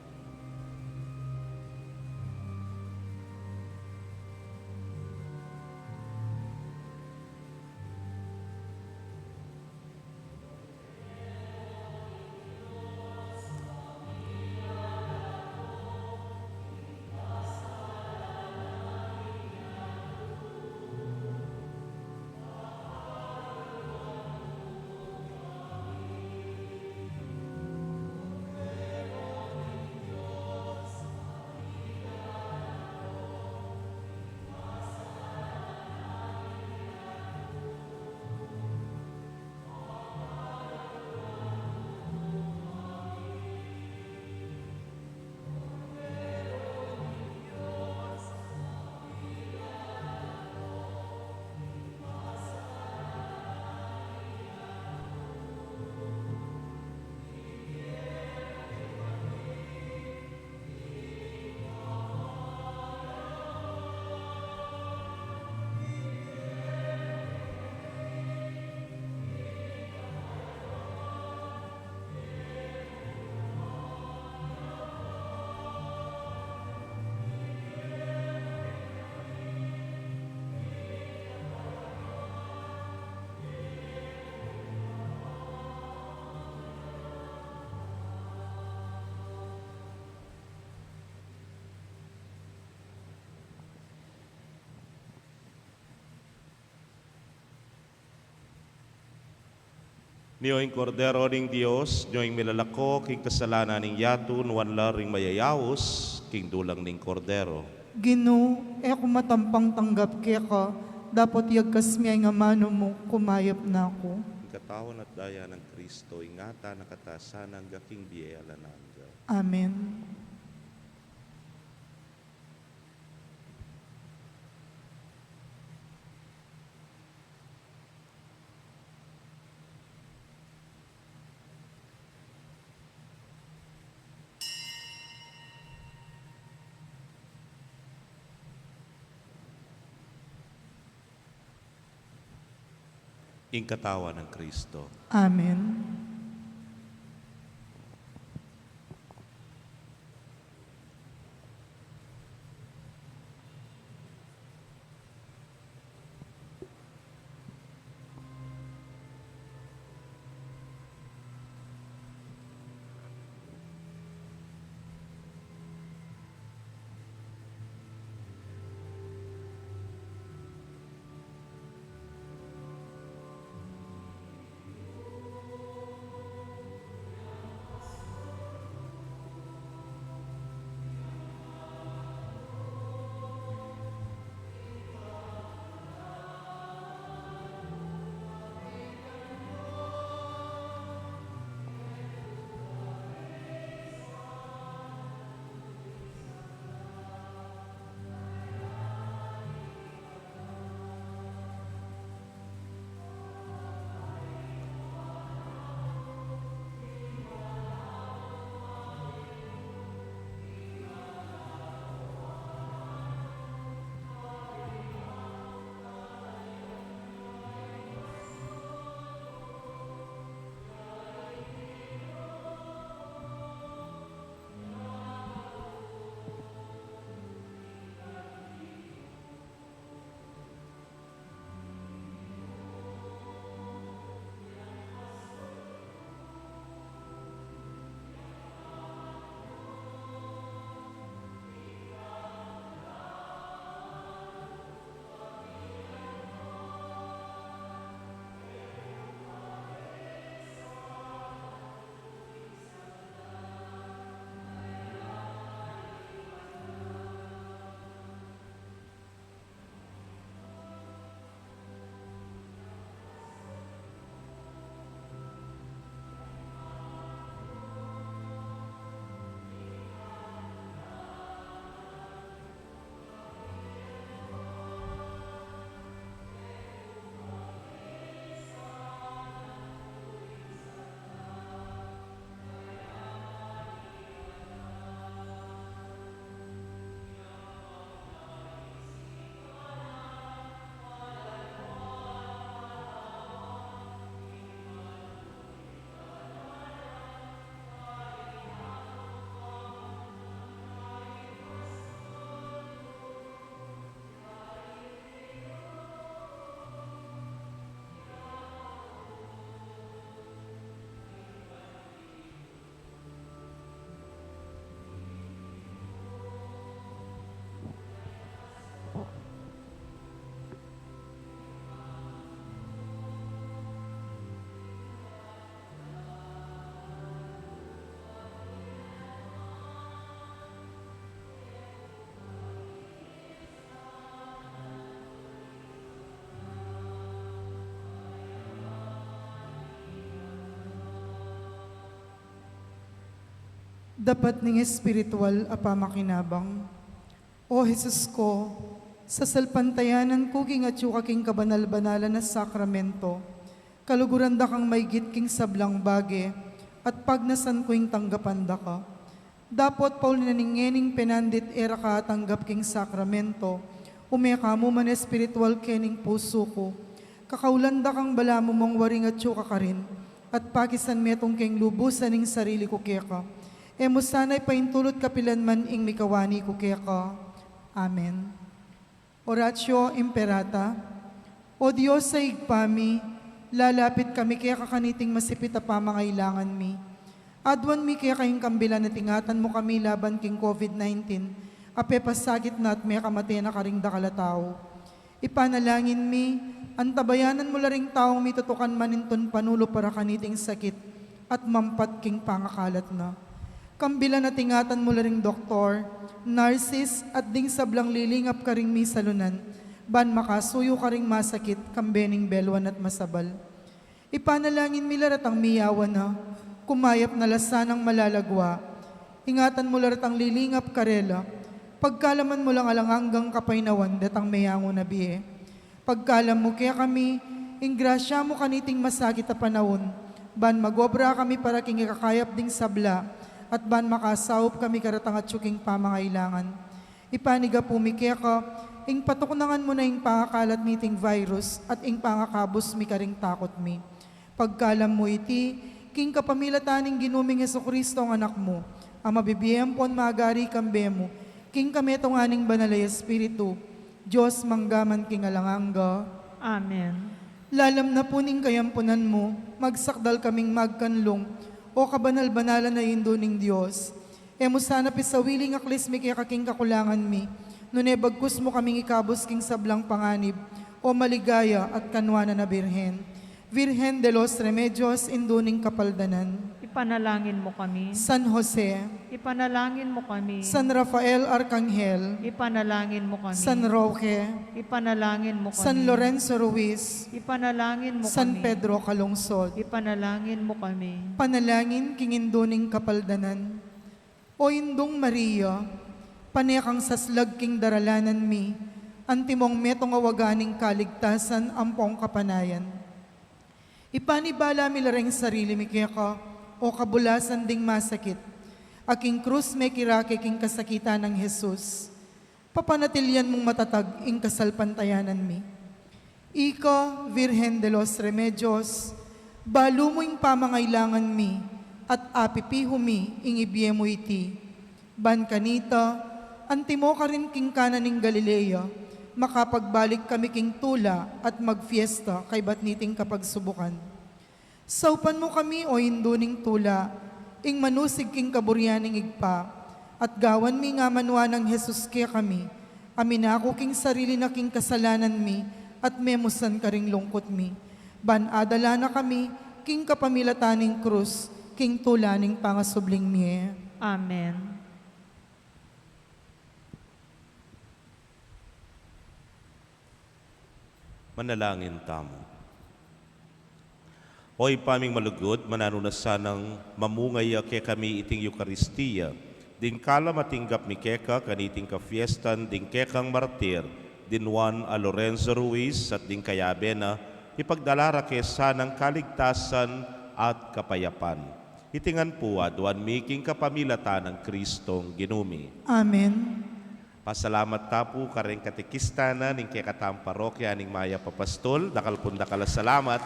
Nyo ing Kordero ning Dios, nyo ing milalako king kasalanan ning yatu, nuan la ring mayayaus king dulang ning Kordero. Ginu, e ku matampang tanggap keka, dapot yagkas me ing amanu mu, kumayap na ku. Ing katawan at daya nang Kristo, ingatan na katamu sana angga king bie alang angga. Amen. Ing katawan nang Kristo. Amen. Dapat ning espiritual a pamakinabang. O Jesus ko, sasalpantayanan ku king atyu ka king kabanal-banalan a sakramento, kaluguran da kang maygit king sablang bage, at pagnasan ku ing tanggapan da ka. Dapot pauli na ning ngening penandit e ra ka atanggap king sakramento, ume ka mu man espiritual kening pusu ku. Kakaulan da kang balamu mong waring atyu ka karin, at pakisan metung keng lubusan ing sarili ku keka. E mu sana ipaintulut kapilan man ing mikawani ku keka. Amen. Oratio Imperata. O Dios a Ibpa mi, lalapit kami keka kaniting masipit a pamangailangan mi. Aduan mi keka ing kambilan at ingatan mu kami laban king COVID nineteen, a pepasakit na at mekamate na karing dakal a tau. Ipanalangin mi, antabayanan mu la ring taung mitutukan manintun panulu para kaniting sakit at mampat king pangakalat na. Kambilan at ingatan mu la ring doktor, nurses, at ding sablang lilingap karing misalunan, ban makasuyu karing masakit, kambe ning belwan at masabal. Ipanalangin mi la retang miyawa na, kumayap na la sanang malalagwa. Ingatan mu la retang lilingap karela, pagkalaman mu lang alang anggang kapaynawan detang meyangu na bie. Pagkalam mu kekami, ing grasya mu kaniting masakit a panaun, ban magobra kami para king ikakayap ding sabla, at ban makasaup kami karetang atyu king pamangailangan. Ipanigapu mi keka, ing patuknangan mu na ing pangakalat niting virus at ing pangakabus mi karing takut mi. Pagkalam mu iti, king kapamilatan ning Ginu ming Jesucristo a Anak mu, a mabibie ampon magari kambe mu, king kametungan ning Banal a Espiritu, Dios mangga man king alang angga. Amen. Lalam na pu ning kayampunan mu, magsakdal kaming magkanlung, o kabanal-banalan a Indu ning Dios. E mu sana pisawili ing aklis mi keka king kakulangan mi, nune bagkus mu kaming ikabus king sablang panganib, o maligaya at kanwanan a Birhen. Virgen de los Remedios, Indu ning Kapaldanan. Ipanalangin mu kami. San Jose. Ipanalangin mu kami. San Rafael Arkanghel. Ipanalangin mu kami. San Roque. Ipanalangin mu kami. San Lorenzo Ruiz. Ipanalangin mu San kami. Pedro Calungsod. Ipanalangin mu kami. Panalangin king Indu ning Kapaldanan. O Indung Maria, pane kang saslag king daralanan mi, antimong metung a waga ning kaligtasan ampong kapanayan. Ipanibala mi la ring sarili mi keka, o kabulasan ding masakit, a king krus mekirake king kasakitan nang Jesus. Papanatilian mung matatag ing kasalpantayanan mi. Ika, Virgen de los Remedios, balu mu ing pamangailangan mi, at apipihu mi ing ibie mu iti. Ban kanita, antimo karin king Cana ning Galilea, makapagbalik kami king tula at magfiesta kaybat niting kapagsubukan. Saupan mu kami, o Indu ning tula, ing manusig king kaburian ning Ibpa, at gawan mi ing amanuan nang Jesus kekami, a minaku king sarili na king kasalanan mi, at memusan karing lungkut mi. Ban adala na kami, king kapamilatan ning krus, king tula ning pangasubling mie. Amen. Manalangin tamu. O Ibpa ming malugud, mananu na sanang mamungay ya kekami iting Eukaristia, ding kalam a tinggap mi keka kaniting kafiestan ding kekang martir, ding Juan a Lorenzo Ruiz, at ding kayabe na, ipagdala ra ke sanang kaligtasan at kapayapan. Iti ngan pu aduan mi king kapamilatan nang Kristong Ginu mi. Amen. Pasalamat ta pu kareng katekista na ning kekatang parokya ning Mayap a Pastul, dakal pung dakal a salamat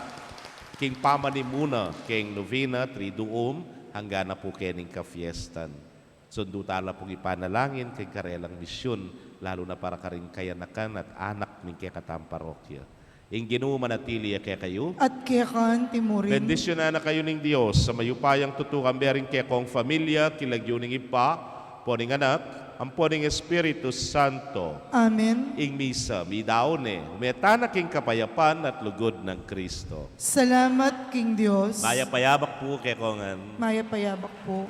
king pamanimuna keng novena Triduum, angga na pu kening kafiestan. Sundu ta la pung ipanalangin keng karelang misyun, lalu na para karing kayanakan at anak ning kekatang parokya. Ing Ginu manatili ya kekayu. At keka anti mu rin. Bendisyunan na kayu ning Dios a mayupayang tutu, kambe ring kekong familia, king lagyu ning Ibpa, ampo ning Anak, ampo ning Espiritu Santo. Amen. Ing misa meyari ne. Ume tana king kapayapan at lugud nang Kristo. Salamat king Dios. Mayap a yabak pu kekongan. Mayap a yabak pu.